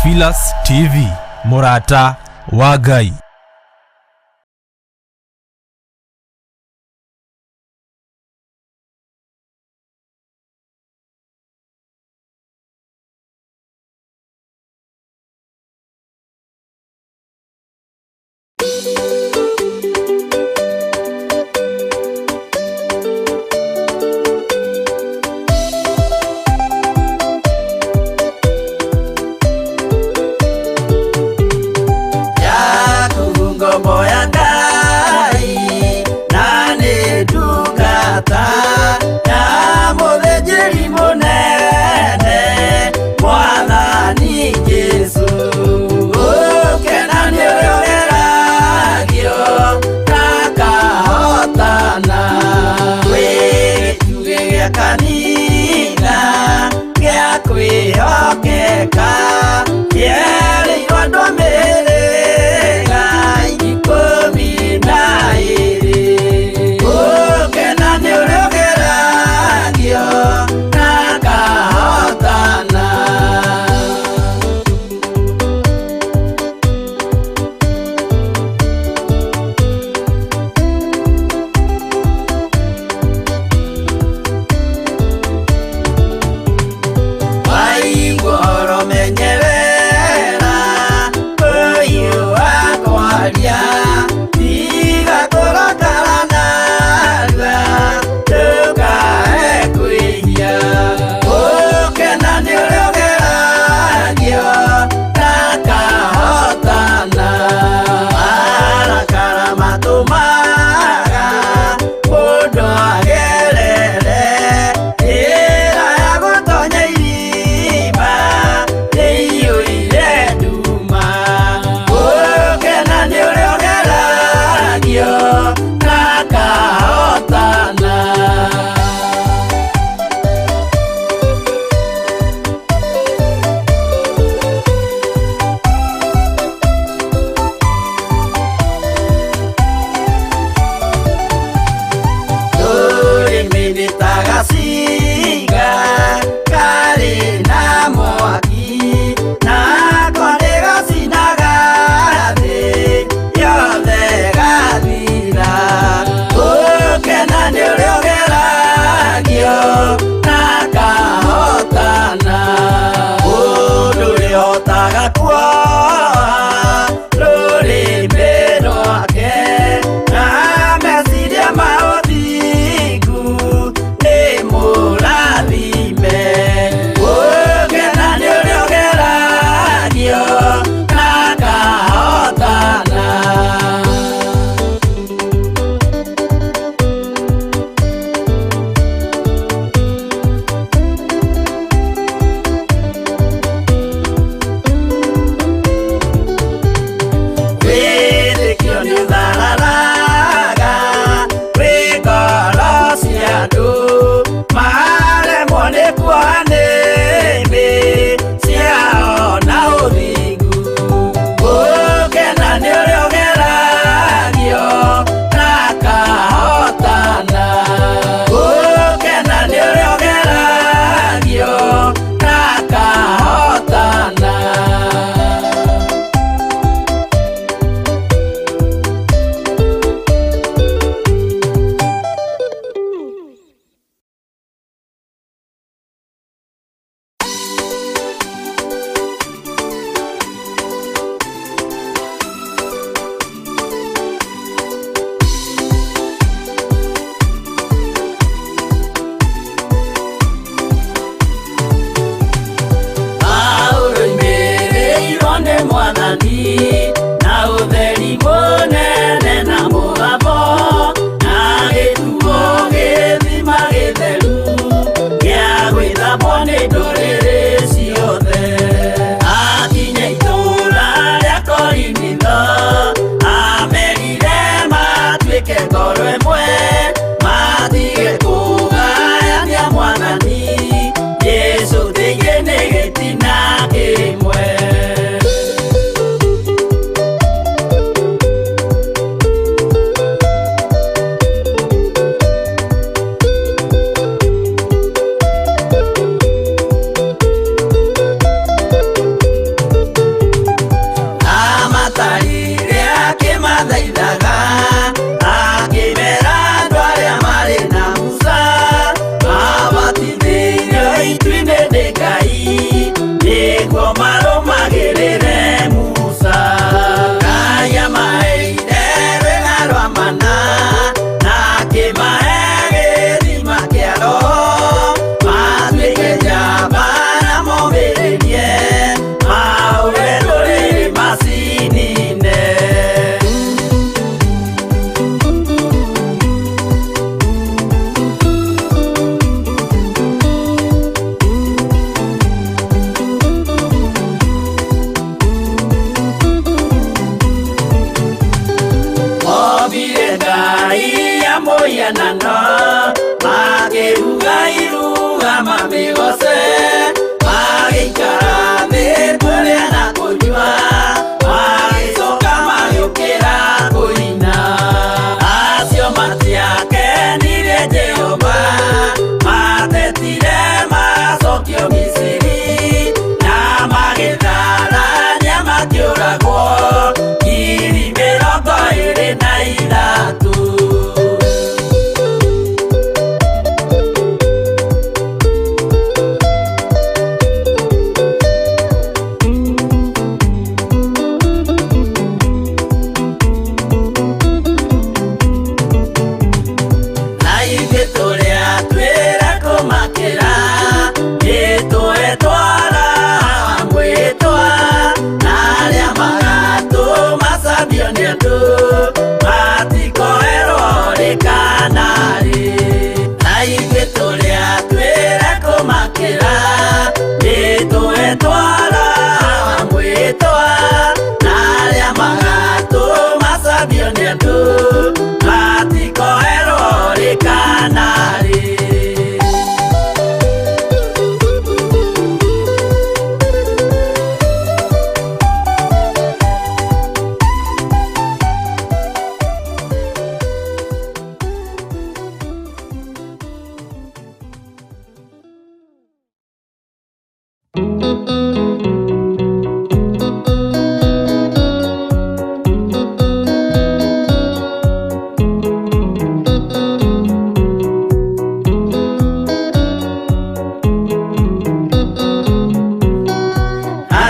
Theophilus TV, mũrata wa Ngai.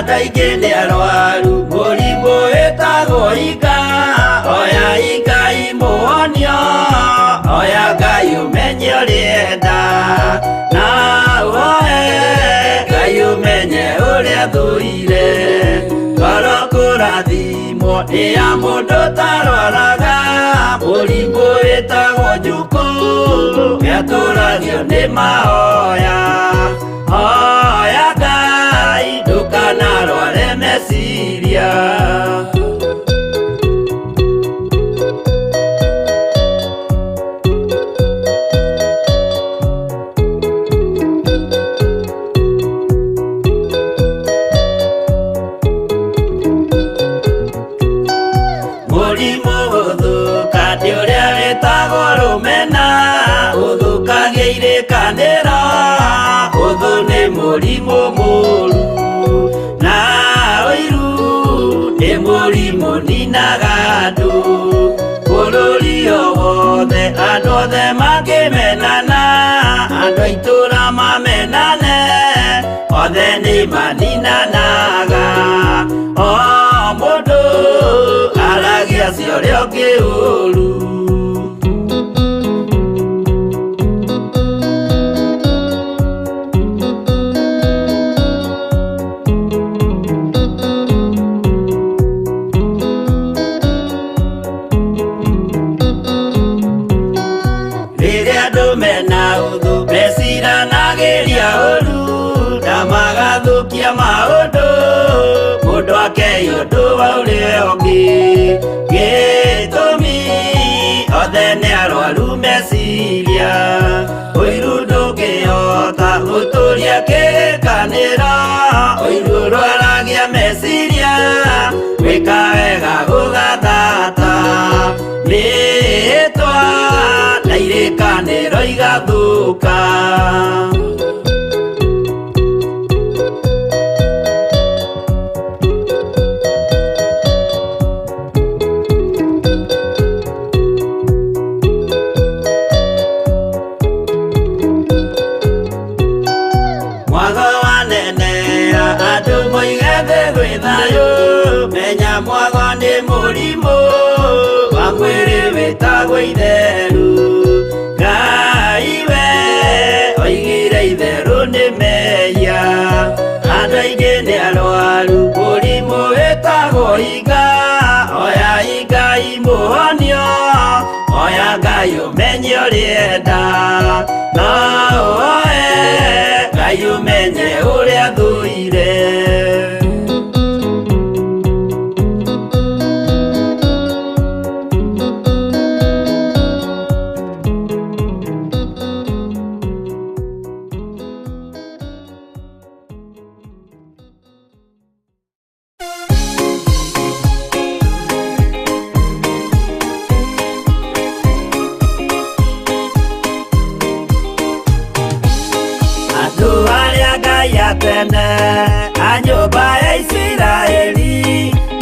Andũ aingĩ nĩ arwaru mũrimũ wĩtagwo ika. Oya Ngai mũhonio, oya Ngai ũmenye ũrĩa enda. Na ũhoe Ngai ũmenye ũrĩa thũire. Ngoro kũrathimwo nĩ ya mũndũ ũtarwaraga. Mũrimũ wĩtagwo njukũ nĩatũragio nĩ mahoya. Hoya Ngai ndũkanarware meciria. Mũrimũ gũthũka nĩ ũrĩa wĩtagwo rũmena, ũthũkagia irĩkanĩro, ũthũ nĩ mũrimũ mũru. Na ũiru nĩ mũrimũ ninaga andũ, bũrũri o wothe andũ othe makĩmenana, andũ a itũũra mamenane, othe nĩ maninanaga. O mũndũ aragia cia ũrĩa ũngĩ ũru. Rĩrĩa andũ mena ũthũ meciranagĩria ũru, na magathũkia maũndũ, mũndũ akei ũndũ wa ũrĩa ũngĩ. Gĩtũmi othe nĩ arwaru meciria, ũiru ndũngĩhota gũtũria kĩrĩkanĩro, ũiru ũrwaragia meciria, gwĩka wega gũgathata. Mĩhĩtwa na irĩkanĩro igathũka. Mwago wanenea andũ moige thĩ gwĩ thayũ, menya mwago nĩ mũrimũ wa mwĩrĩ wĩtagwo itheru. Ngai we oigire itherũ nĩ mehia, andũ aingĩ nĩ arwaru mũrimũ wĩtagwo iga. Oya Ngai mũhonio, oya Ngai ũmenye ũrĩa enda. Na ũhoe Ngai ũmenye ũrĩa thũire. Andũ arĩa Ngai atene a nyũmba ya Isiraeli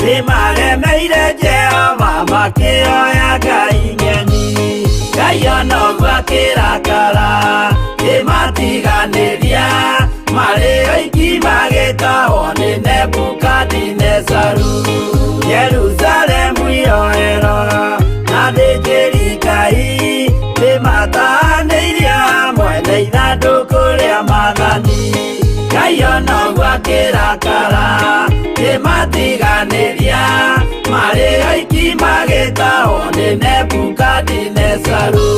nĩmaremeire Jehova makĩoya ngai ng'eni. Ngai ona ũguo akĩrakara kĩmatiganĩria, marĩ oiki magĩtahwo nĩ Nebukadinezaru. Jerusalemu iroero na athĩnjĩri Ngai nĩmatahanĩirie hamwe na ithandũkũ rĩa maathani. Ngai ona ũguo akĩrakara kĩmatiganĩria, marĩ oiki magĩtahwo nĩ Nebukadinezaru.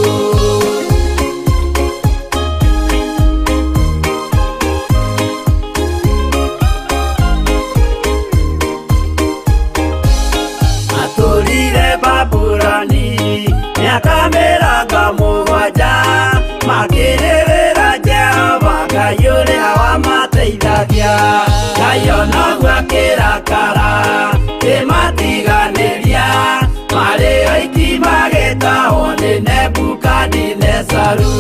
Matũrire Babuloni mĩaka mĩrongo mũgwanja, makĩrĩrĩra Jehova Ngai ũrĩa wamateithagia. Ngai ona ũguo akĩrakara kĩmatiganĩria, marĩ oiki magĩtahwo nĩ Nebukadinezaru.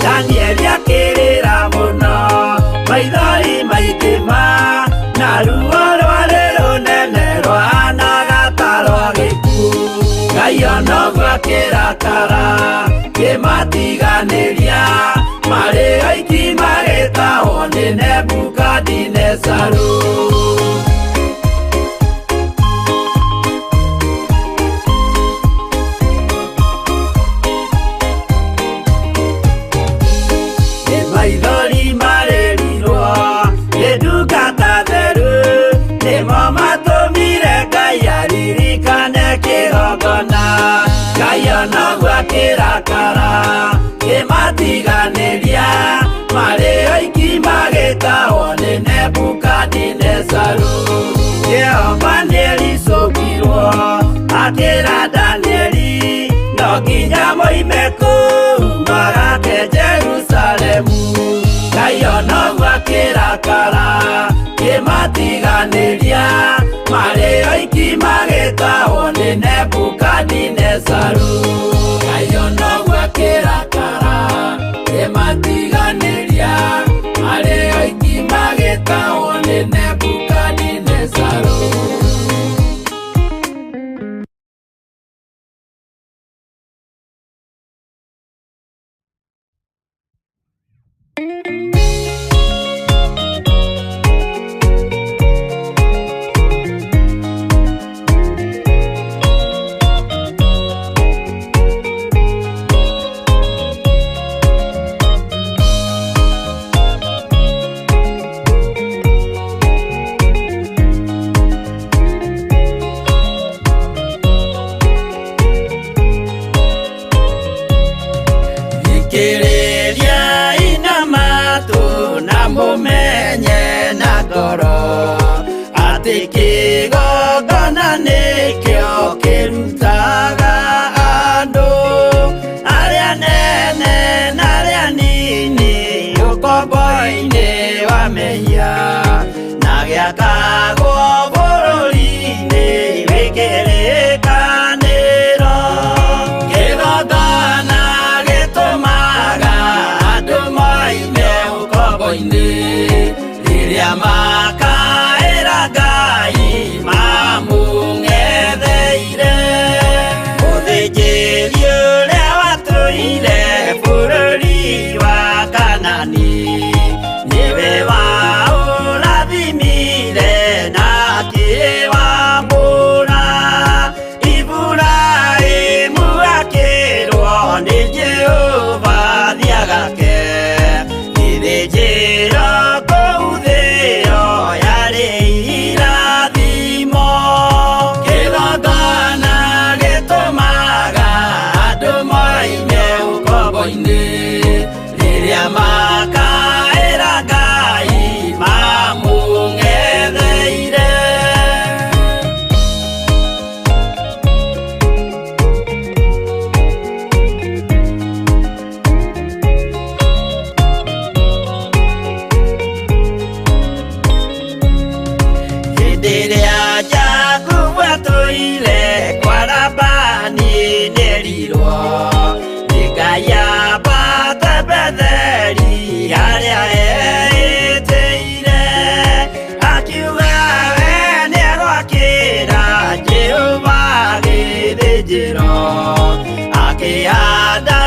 Danieli akĩrĩra mũno, maithori maingĩ ma, na ruo rwarĩ rũnene rwahanaga ta rwa gĩkuũ. Ngai ona ũguo akĩrakara kĩmatiganĩria, marĩ oiki magĩtahwo nĩ Nebukadinezaru. Akĩrakara kĩmatiganĩria marĩ oiki magĩtahwo nĩ Nebukadinezaru. Jehova nĩericũkirwo akĩra Danieli no nginya moime kũu magake Jerusalemu. Ngai onoguo akĩrakara kĩmatiganĩria marĩ oiki magĩtahwo nĩ Nebukadinezaru. Ngai onoguo akĩrakara kĩmatiganĩria marĩ oiki magĩtahwo nĩ Nebukadinezaru. Thikĩrĩria ina matũ na mũmenye na ngoro atĩ kĩgongona nĩkĩo kĩrutaga andũ arĩa nene na arĩa nini ũkombo-inĩ wa mehia na gĩakagwo bũrũri-inĩ wĩ kĩrĩkanĩro. Kĩgongona gĩtũmaga andũ moime ũkombo-inĩ rĩrĩa makaĩra Ngai mamũng'etheire. Mũthĩnjĩri ũrĩa watũire bũrũri wa Kanani nĩwe waũrathimire na akĩwamũra. Iburahĩmu akĩrwo nĩ Jehova thiagake gĩthĩnjĩro kũu thĩo yarĩ irathimo. Kĩgongona gĩtũmaga andũ moime ũkombo-inĩ rĩrĩa makaĩra Ngai mamũng'etheire. Hĩndĩ ĩrĩa Jakubu atũire kwa Labani nĩerirwo nĩ Ngai ambate Betheli harĩa eĩtĩire. Akiuga we nĩegwakĩra Jehova gĩthĩnjĩro akĩhanda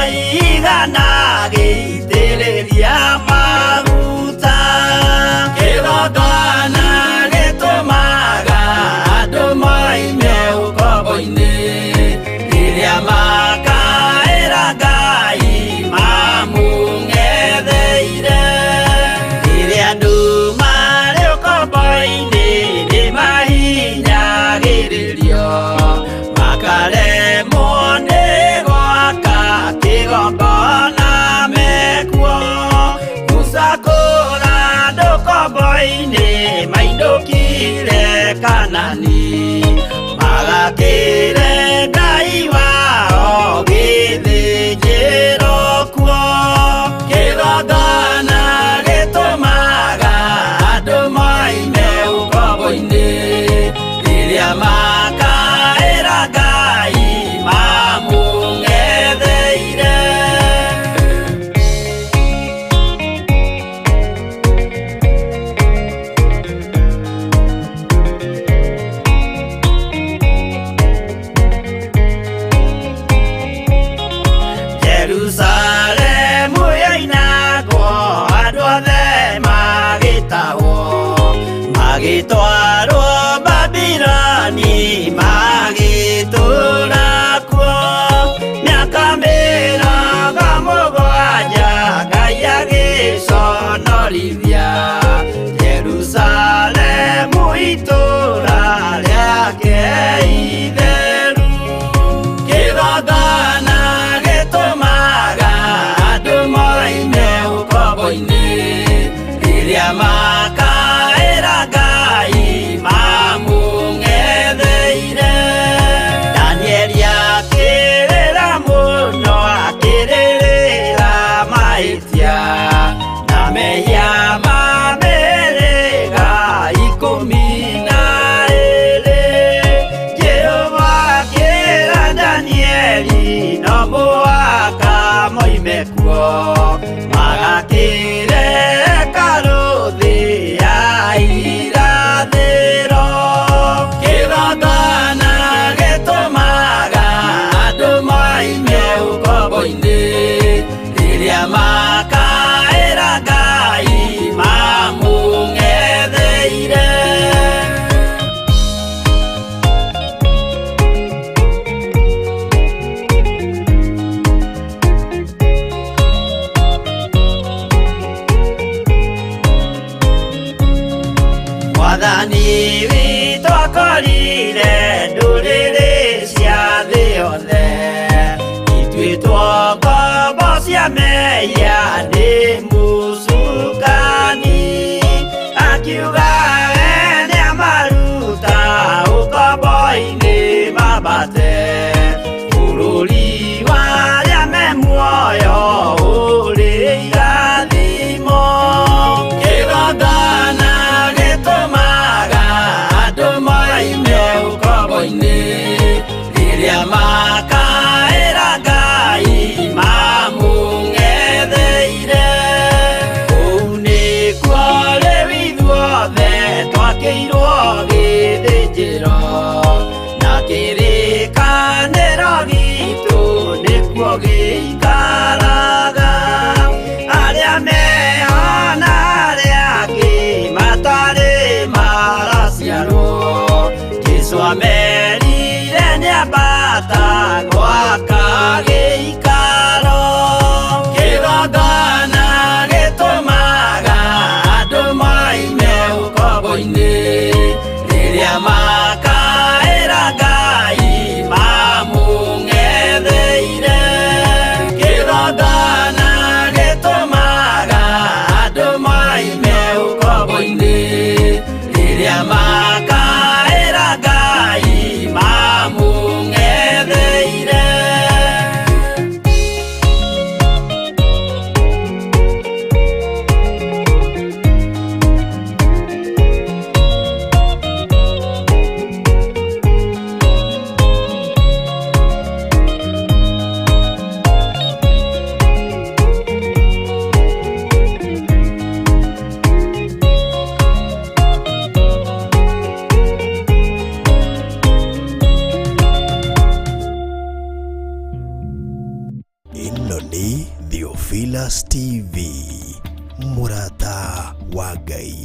igana agĩitĩrĩria maguta. Kĩgongona gĩtũmaga andũ moime ũkombo-inĩ rĩrĩa makaĩra Ngai mamũng'etheire. Rĩrĩa andũ marĩ ũkombo-inĩ nĩmahinyagĩrĩrio makaremwo nĩ gwaka kĩgongona mekuo. Musa kũra andũ ũkombo-inĩ mainũkire Kanani magakĩre Ngai wao gĩthĩnjĩro kuo. Kĩgongona gĩtũmaga andũ moime ũkombo-inĩ rĩrĩa makaĩra Ngai mamũng'etheire. Jerusalemu yoinagwo andũ othe magĩtahwo magĩtwarwo Babiloni magĩtũũra kuo. Mĩaka mĩrongo mũgwanja Ngai agĩconorithia Jerusalemu itũũra rĩake itheru. Kĩgongona Rĩrĩa makaĩra Ngai mamũng'etheire. Danieli akĩrĩra mũno, akĩrĩrĩra mahĩtia na mehia ma mĩhĩrĩga 12. Jehova akĩra Danieli no mũhaka moime kuo, magakĩre hekarũ thĩ ya irathĩro. Kĩgongona gĩtũmaga andũ moime ũkombo-inĩ, rĩrĩa makaĩra Ngai mamũng'etheire. Mwathani witũ akorire ndũrĩrĩ cia thĩ yothe ituĩtwo ngombo cia mehia nĩ mũcukani, akiuga we nĩamaruta ũkombo-inĩ mambate bũrũri wa arĩa me muoyo ũrĩ irathimo. Kĩgongona gĩtũmaga andũ moime ũkombo-inĩ, rĩrĩa makaĩra Ngai mamũng'etheire. Kũu nĩkuo rĩu ithuothe twakĩirwo gĩthĩnjĩro, na kĩrĩkanĩro gitũ nĩkuo gĩikaraga. Arĩa meho na arĩa angĩ matarĩ maraciarwo, Jesũ amerire nĩambata gwaka gĩikaro. Kĩgongona gĩtũmaga andũ moime ũkombo-inĩ, rĩrĩa makaĩra Ngai mamũng'etheire. Kĩgongona gĩtũmaga andũ moime ũkombo-inĩ, rĩrĩa makaĩra Ngai mamũng'etheire. Ĩno nĩ Theophilus TV, mũrata wa Ngai.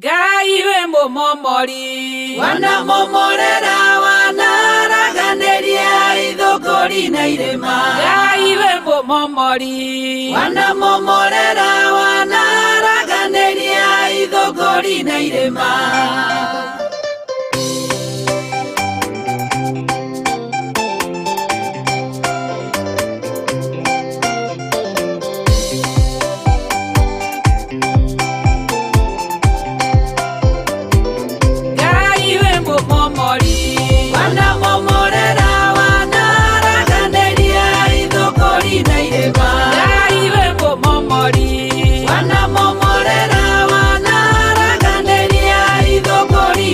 Ngai wĩ mũmomori, Wanamomorera, wanaraganĩria ithũngũri na irĩma. Ngai wĩ mũmomori, Wanamomorera, wanaraganĩria ithũngũri na irĩma. Ngai wĩ mũmomori, Wanamomorera, wanaraganĩria ithũngũri na irĩma. Ngai wĩ mũmomori, Wanamomorera, wanaraganĩria ithũngũri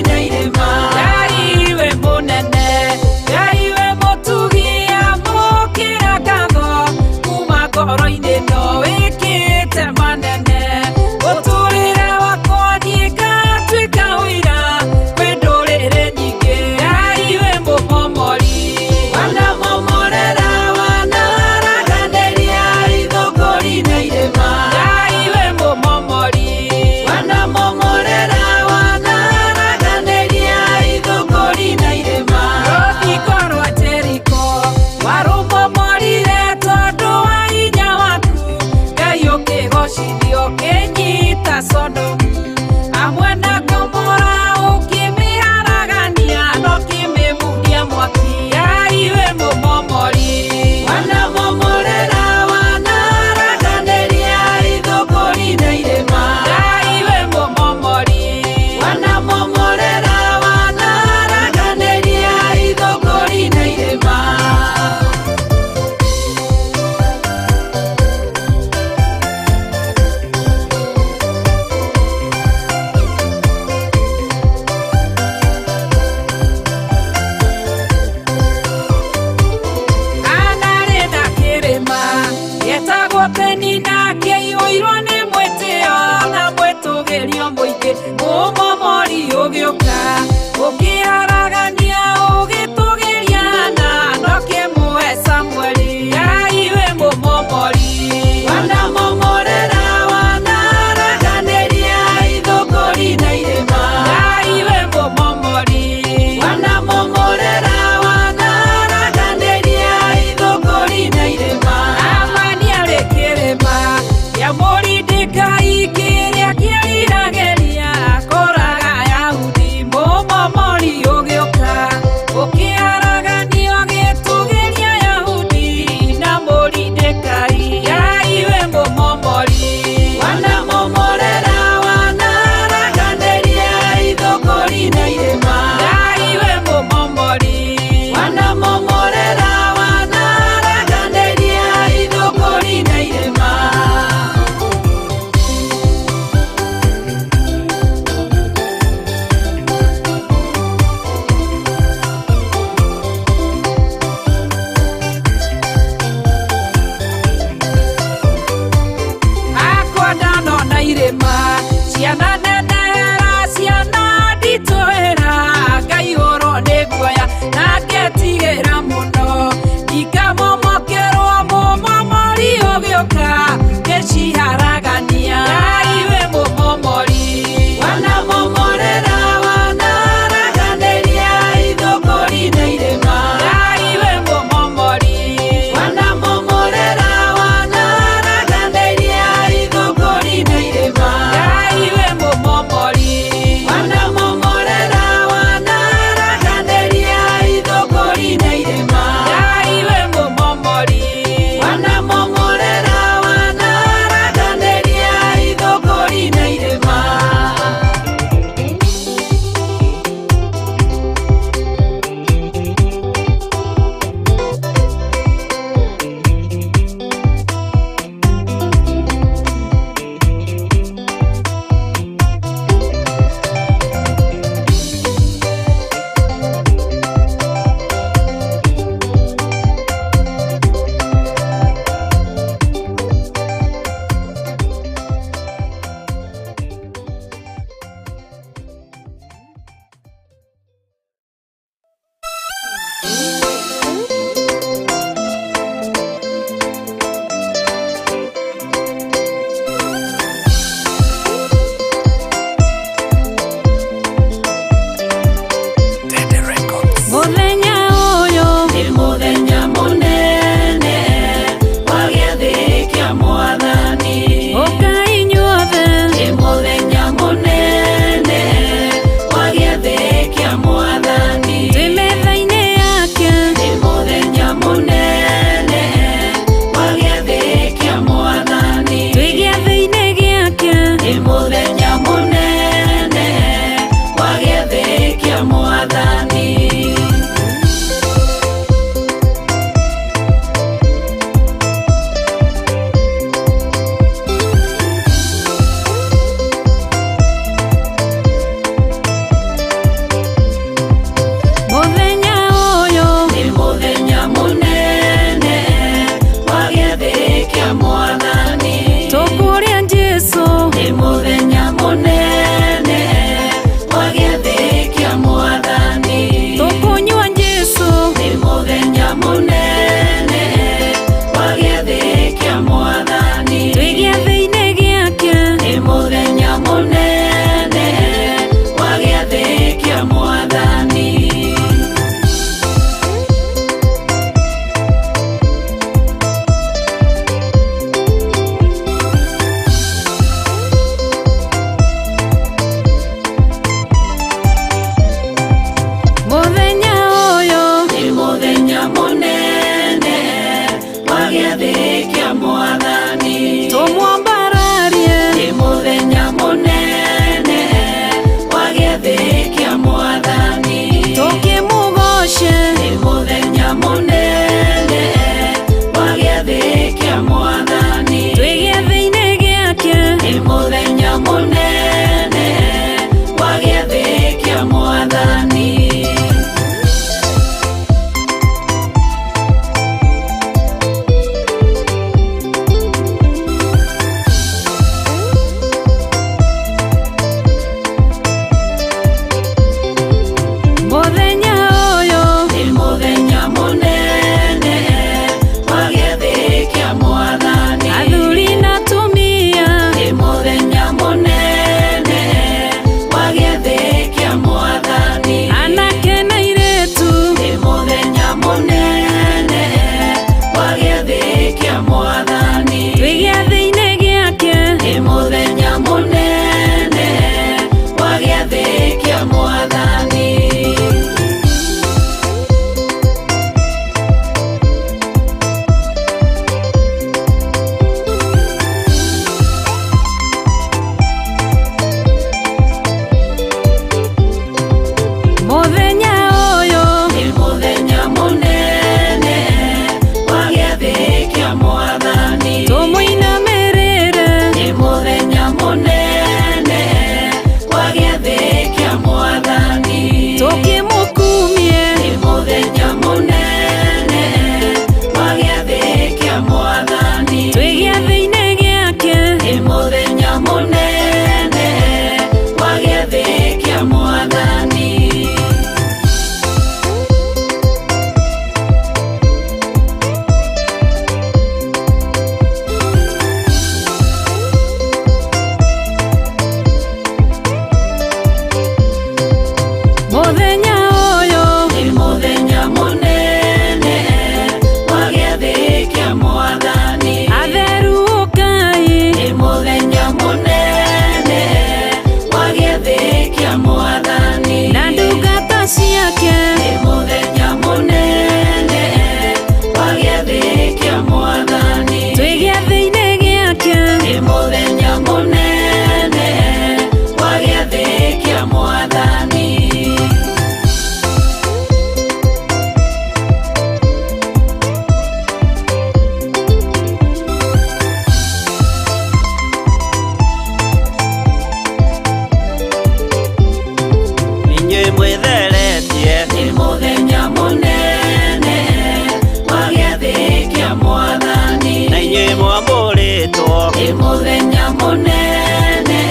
Nĩ mũthenya mũnene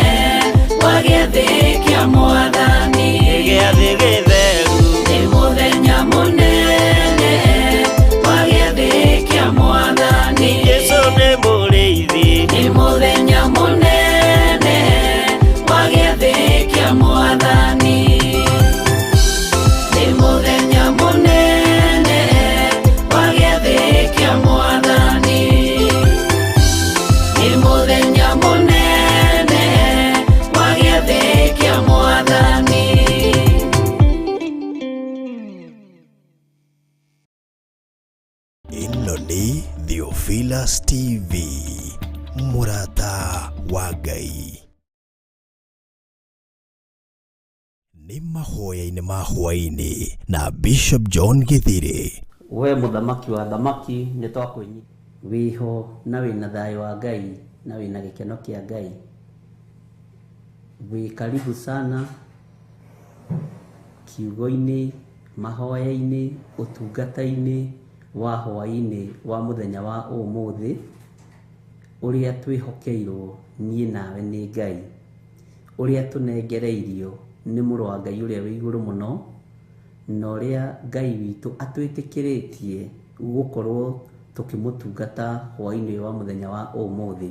wa gĩathĩ kĩa mwathani. Nĩ gĩathĩ gĩtheru. Nĩ mũthenya mũnene wa gĩathĩ kĩa mwathani. Jesũ nĩ mũrĩithi. Nĩ mũthenya mũnene wa gĩathĩ kĩa mwathani. Nĩ mũthenya mũnene wa gĩathĩ kĩa mwathani. Nĩ mũthenya mũnene wa gĩathĩ kĩa mwathani. Ĩno nĩ Theophilus TV, mũrata wa Ngai. Nĩ mahoya-inĩ ma hwaĩ-inĩ na Bishop John Gĩthirĩ. We mũthamaki wa thamaki nĩ twakwĩnyi wĩho na wĩna thayũ wa Ngai na wĩna gĩkeno kĩa Ngai. Wĩ karibu sana kiugo-inĩ, mahoya-inĩ, ũtungata-inĩ wa hwaĩ-inĩ wa mũthenya wa ũmũthĩ ũrĩa twĩhokeirwo niĩ nawe nĩ Ngai, ũrĩa tũnengereirio nĩ mũrũ wa Ngai ũrĩa wĩ igũrũ mũno, na ũrĩa Ngai witũ atwĩtĩkĩrĩtie gũkorwo tũkĩmũtungata hwaĩ-inĩ wa mũthenya wa ũmũthĩ.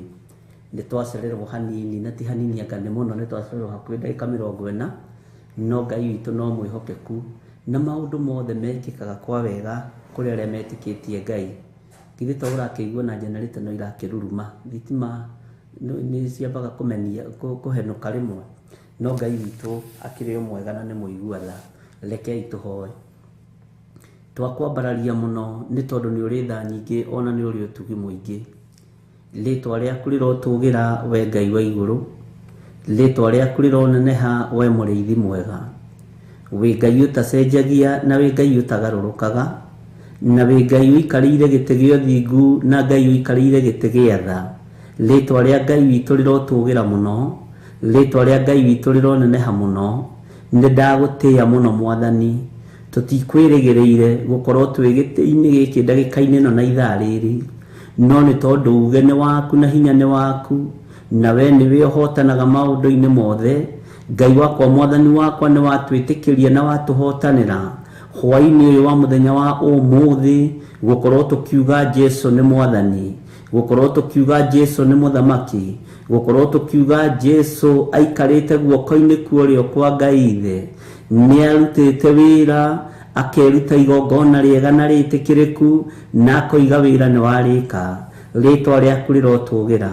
Nĩ twacererwo hanini na ti hanini anga nĩ mũno, nĩ twacererwo hakuhĩ ndagĩka 40, no Ngai witũ no mwĩhokeku na maũndũ mothe mekĩkaga kwa wega kũrĩ arĩa metĩkĩtie Ngai. Githĩ to ũrakĩigua na generator no irakĩruruma, thitima nĩ ciambaga kũmenia kũhenũka rĩmwe, no Ngai witũ akĩrĩ o mwega na nĩ mũigua tha. Rekei tũhoe. Twakwambararia mũno nĩ tondũ nĩ ũrĩ tha nyingĩ ona nĩ ũrĩ ũtugi mũingĩ. Rĩtwa rĩaku rĩrotũgĩra we Ngai wa igũrũ, rĩtwa rĩaku rĩroneneha we mũrĩithi mwega. Wĩ Ngai ũtacenjagia na wĩ Ngai ũtagarũrũkaga, na wĩ Ngai ũikarĩire gĩtĩ gĩa ũthingu na Ngai ũikarĩire gĩtĩ gĩa tha. Rĩtwa rĩa Ngai witũ rĩrotũgĩra mũno, rĩtwa rĩa Ngai witũ rĩroneneha mũno. Nĩ ndagũtĩĩa mũno mwathani, tũtikwĩrĩgĩrĩire gũkorwo twĩ gĩtĩ-inĩ gĩkĩ ndagĩka-inĩ ĩno na ithaa rĩrĩ, no nĩ tondũ uge nĩ waku na hinya nĩ waku, na we nĩwe ũhotanaga maũndũ-inĩ mothe. Ngai wakwa mwathani wakwa nĩ watwĩtĩkĩria na watũhotanĩra hwaĩ-inĩ ũyũ wa mũthenya wa ũmũthĩ, gũkorwo tũkiuga Jesũ nĩ mwathani, gũkorwo tũkiuga Jesũ nĩ mũthamaki, gũkorwo tũkiuga Jesũ aikarĩte guoko-inĩ kwa ũrĩo kwa Ngai Ithe, nĩ arutĩte wĩra akeruta igongona rĩega na rĩtĩkĩrĩku, na akoiga wĩra nĩ warĩka. Rĩtwa rĩaku rĩrotũgĩra.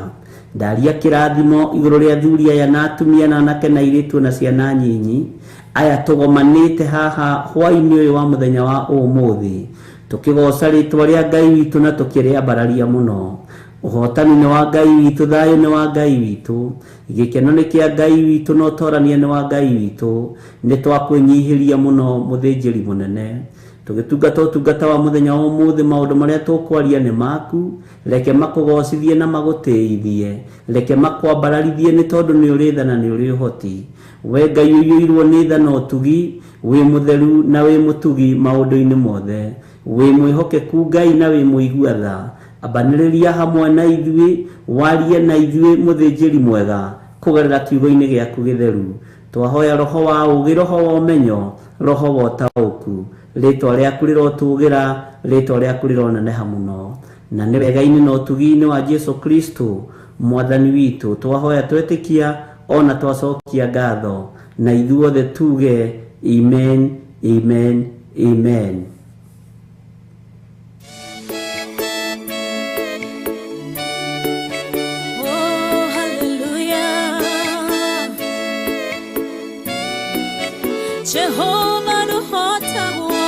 Ndaria kĩrathimo igũrũ rĩa athuri aya na atumia na anake na airĩtu na ciana nyinyi aya tũgomanĩte haha hwaĩ-inĩ ũyũ wa mũthenya wa ũmũthĩ, tũkĩgoca rĩtwa rĩa Ngai witũ na tũkĩrĩambararia mũno. Ũhotani nĩ wa Ngai witũ, thayũ nĩ wa Ngai witũ, gĩkeno nĩ kĩa Ngai witũ na ũtorania nĩ wa Ngai witũ. Nĩ twakwĩnyihĩria mũno mũthĩnjĩri mũnene, tũgĩtungata ũtungata wa mũthenya wa ũmũthĩ. Maũndũ marĩa tũkwaria nĩ maku, reke makũgocithie na magũtĩithie, reke makwambararithie nĩ tondũ nĩ ũrĩ tha na nĩ ũrĩ ũhoti. We Ngai ũiyũirwo nĩ tha na ũtugi, wĩ mũtheru na wĩ mũtugi maũndũ-inĩ mothe, wĩ mwĩhokeku Ngai na wĩ mũigua tha. Ambanĩrĩria hamwe na ithuĩ, warie na ithuĩ mũthĩnjĩri mwega kũgerera kiugo-inĩ gĩaku gĩtheru. Twahoya roho wa ũũgĩ, roho wa ũmenyo, roho wa ũtaũku. Rĩtwa rĩaku rĩrotũgĩra, rĩtwa rĩaku rĩroneneha mũno, na nĩ wega-inĩ na ũtugi-inĩ wa Jesũ Kristo mwathani witũ twahoya twetĩkia ona twacokia ngatho, na ithuothe tuge amen, amen, amen. Oh, hallelujah. Jehovah nũhotagwo,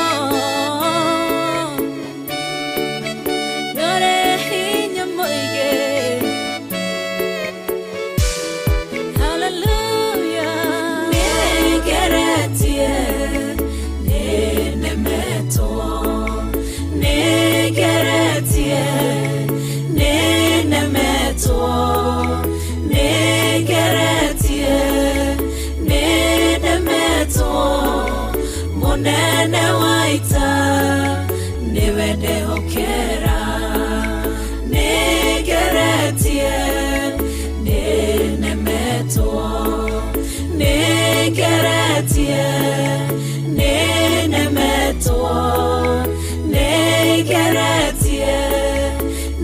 ndũrĩ hinya mũingĩ. Hallelujah. Nĩngeretie, nĩnemetwo, nĩngeretie, nĩnemetwo, nĩngeretie, nĩnemetwo. Mũnene wa ita nĩwe ndehokera, nĩngeretie. Nĩnemetwo, nĩngeretie, nĩnemetwo, nĩngeretie,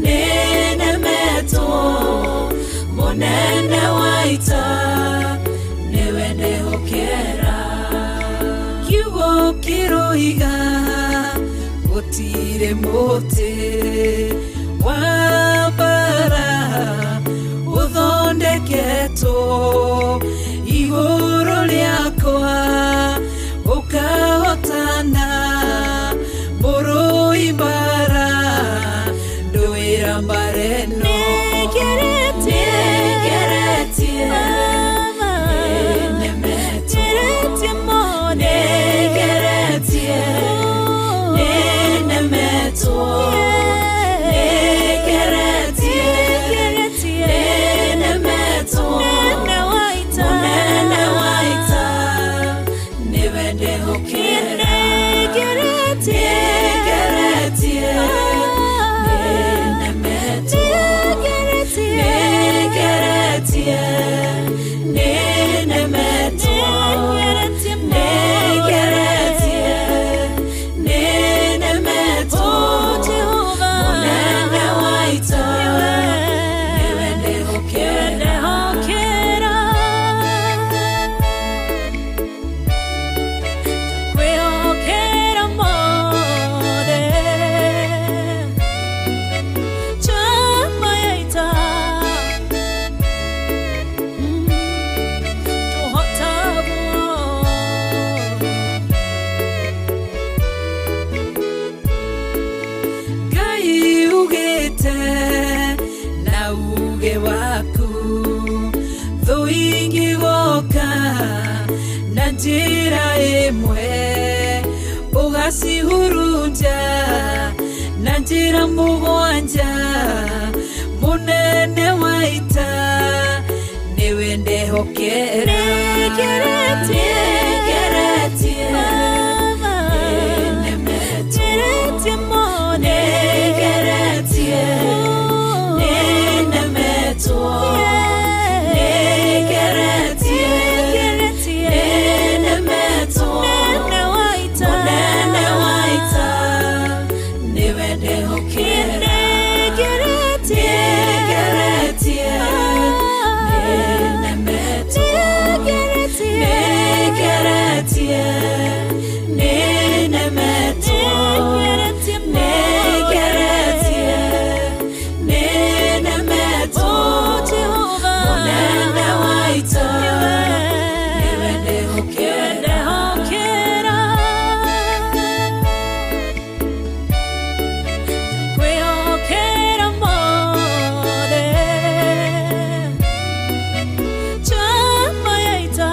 nĩnemetwo, mũnene wa ita nĩwe ndehokera. Kiugo kĩroiga gũtirĩ mũtĩ wa mbara ũthondeketwo igũrũ rĩakwa ũkahotana mũrũi mbara ndũĩra mbara ĩno. Nĩngeretie, nĩnemetwo, nĩngeretie, nĩnemetwo, nĩngeretie, nĩnemetwo, mũnene wa ita nĩwe ndehokera. Nĩngeretie, nĩnemetwo, nĩngeretie, nĩnemetwo, nĩngeretie, nĩnemetwo, mũnene wa ita nĩwe ndehokera. Kwĩhokera mothe chama ya ita tũhotagwo. Ngai ugĩte na uge waku thũ ingĩgoka na njĩra ĩmwe ũgacihurunja na njĩra mũgwanja mũnene wa ita nĩwe ndehokera. Nĩngeretie, Nĩngeretie, nĩnemetwo, nĩngeretie, nĩnemetwo, nĩngeretie, nĩnemetwo, mũnene wa ita nĩwe ndehokera. Nĩngeretie, nĩnemetwo, nĩngeretie, nĩnemetwo, nĩngeretie, nĩnemetwo, mũnene wa ita nĩwe ndehokera. Kwĩhokera mothe chama ya ita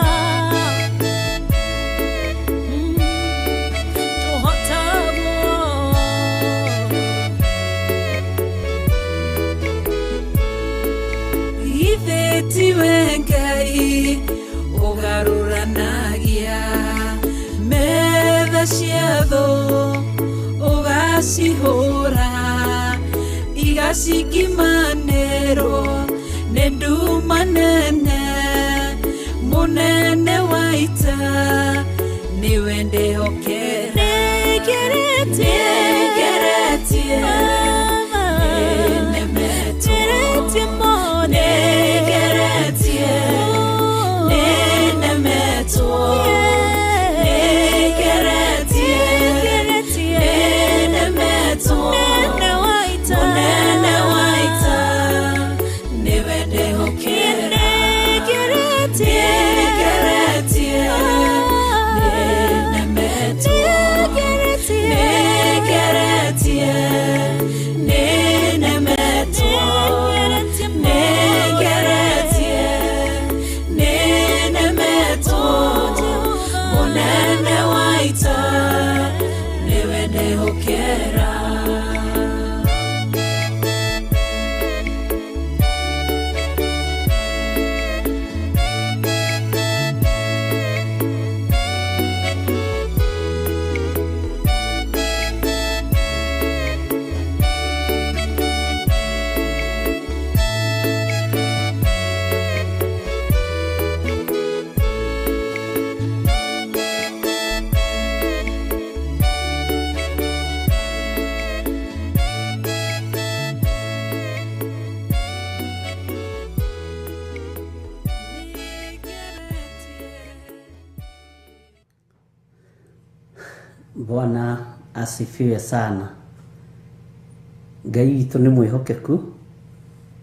tũhotagwo. Githĩ tiwe Ngai ũgarũranagia metha cia thũ ũgacihũra igacikimanĩrwo nĩ nduma nene mũnene wa ita nĩwe ndehokera. Nĩngeretie, Nĩngeretie, nĩnemetwo, nĩngeretie, nĩnemetwo, nĩngeretie, nĩnemetwo, mũnene wa ita nĩwe ndehokera. Nĩngeretie, Bwana asifiwe sana. Ngai witũ nĩ mwĩhokeku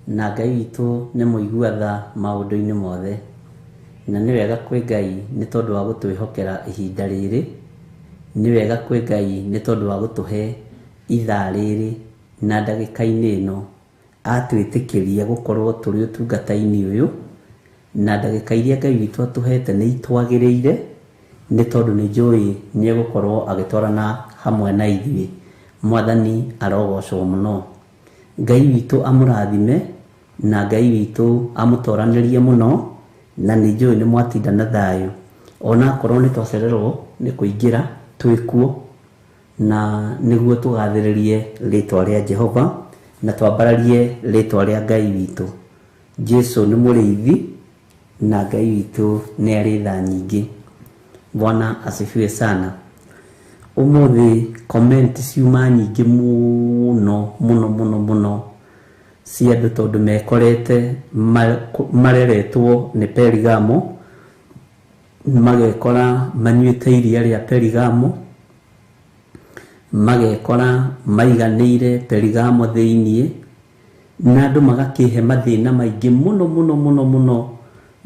na Ngai witũ nĩ mũigua tha maũndũ-inĩ mothe. Na nĩ wega kwĩ Ngai nĩ tondũ wa gũtwĩhokera ihinda rĩrĩ, nĩ wega kwĩ Ngai nĩ tondũ wa gũtũhe ithaa rĩrĩ na ndagĩka-inĩ ĩno atwĩtĩkĩria gũkorwo tũrĩ ũtungata-inĩ ũyũ, na ndagĩka iria Ngai witũ atũhete nĩ itwagĩrĩire nĩ tondũ nĩ njũĩ nĩ egũkorwo agĩtwarana hamwe na ithuĩ. Mwathani arogocwo mũno. Ngai witũ amũrathime na Ngai witũ amũtoranĩrie mũno, na nĩ njũĩ nĩ mwatinda na thayũ, onakorwo nĩ twacererwo nĩ kũingĩra twĩ kuo, na nĩguo tũgathĩrĩrie rĩtwa rĩa Jehova na twambararie rĩtwa rĩa Ngai witũ. Jesu nĩ mũrĩithi na Ngai witũ nĩ arĩ tha nyingĩ. Bwana asifiwe sana. Ũmũthĩ comment ciuma nyingĩ mũno mũno mũno mũno cia andũ tondũ mekorete mareretwo nĩ Perigamo, magekora manyuĩte iria rĩa Perigamo, magekora maiganĩire Perigamo thĩiniĩ, na andũ magakĩhe mathĩna maingĩ mũno mũno mũno mũno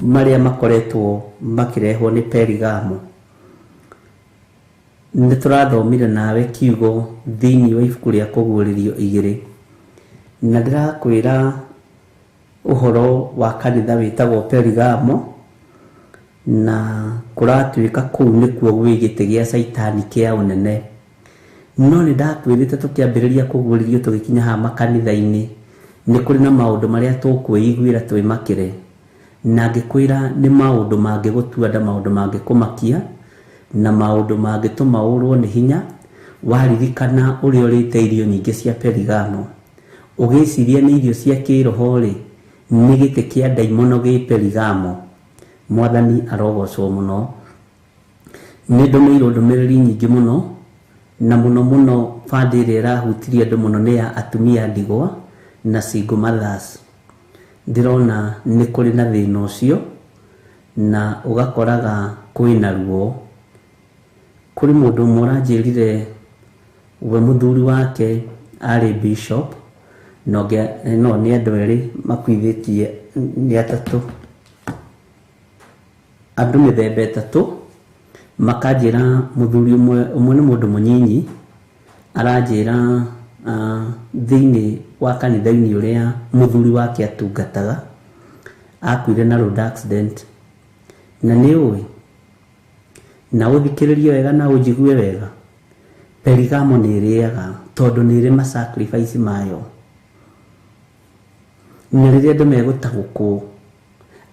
marĩa makoretwo makĩrehwo nĩ Perigamo. Nĩ tũrathomire nawe kiugo thĩiniĩ wa ibuku rĩa Kũguũrĩrio 2, na ndĩrakwĩra ũhoro wa kanitha wĩtagwo Perigamo, na kũratuĩka kũu nĩkuo gwĩ gĩtĩ gĩa Caitani kĩa ũnene. No nĩ ndakwĩrĩte tũkĩambĩrĩria kũguũrĩrio tũgĩkinya haha makanitha-inĩ, nĩ kũrĩ na maũndũ marĩa tũkwĩiguĩra twĩmakĩre, na ngĩkwĩra nĩ maũndũ mangĩgũtua nda, maũndũ mangĩkũmakia, na maũndũ mangĩtũma ũrwo nĩ hinya waririkana ũrĩa ũrĩte irio nyingĩ cia Perigamo. Ũgĩciria nĩ irio cia kĩroho rĩ, nĩ gĩtĩ kĩa ndaimono gĩ Perigamo. Mwathani arogocwo mũno. Nĩ ndũmĩirwo ndũmĩrĩri nyingĩ mũno, na mũno mũno bandi ĩrĩa ĩrahutirie andũ mũno nĩ ya atumia ndigwa na single mothers. Ndĩrona nĩ kũrĩ na thĩna ũcio, na ũgakoraga kwĩna ruo. Kũrĩ mũndũ ũmwe ũranjĩrire we mũthuri wake arĩ bishop, no nĩ andũ erĩ makuithĩtie, nĩ atatũ, andũ mĩthemba ĩtatũ, makanjĩra mũthuri ũmwe nĩ mũndũ mũnyinyi, aranjĩra thĩiniĩ wa kanitha-inĩ ũrĩa mũthuri wake atungataga, akuire na road accident. Na nĩ ũĩ, na ũthikĩrĩrie wega na ũnjigue wega, Perigamo nĩ ĩrĩaga tondũ nĩ ĩrĩ ma sacrifice mayo. Na rĩrĩa andũ megũtaũkwo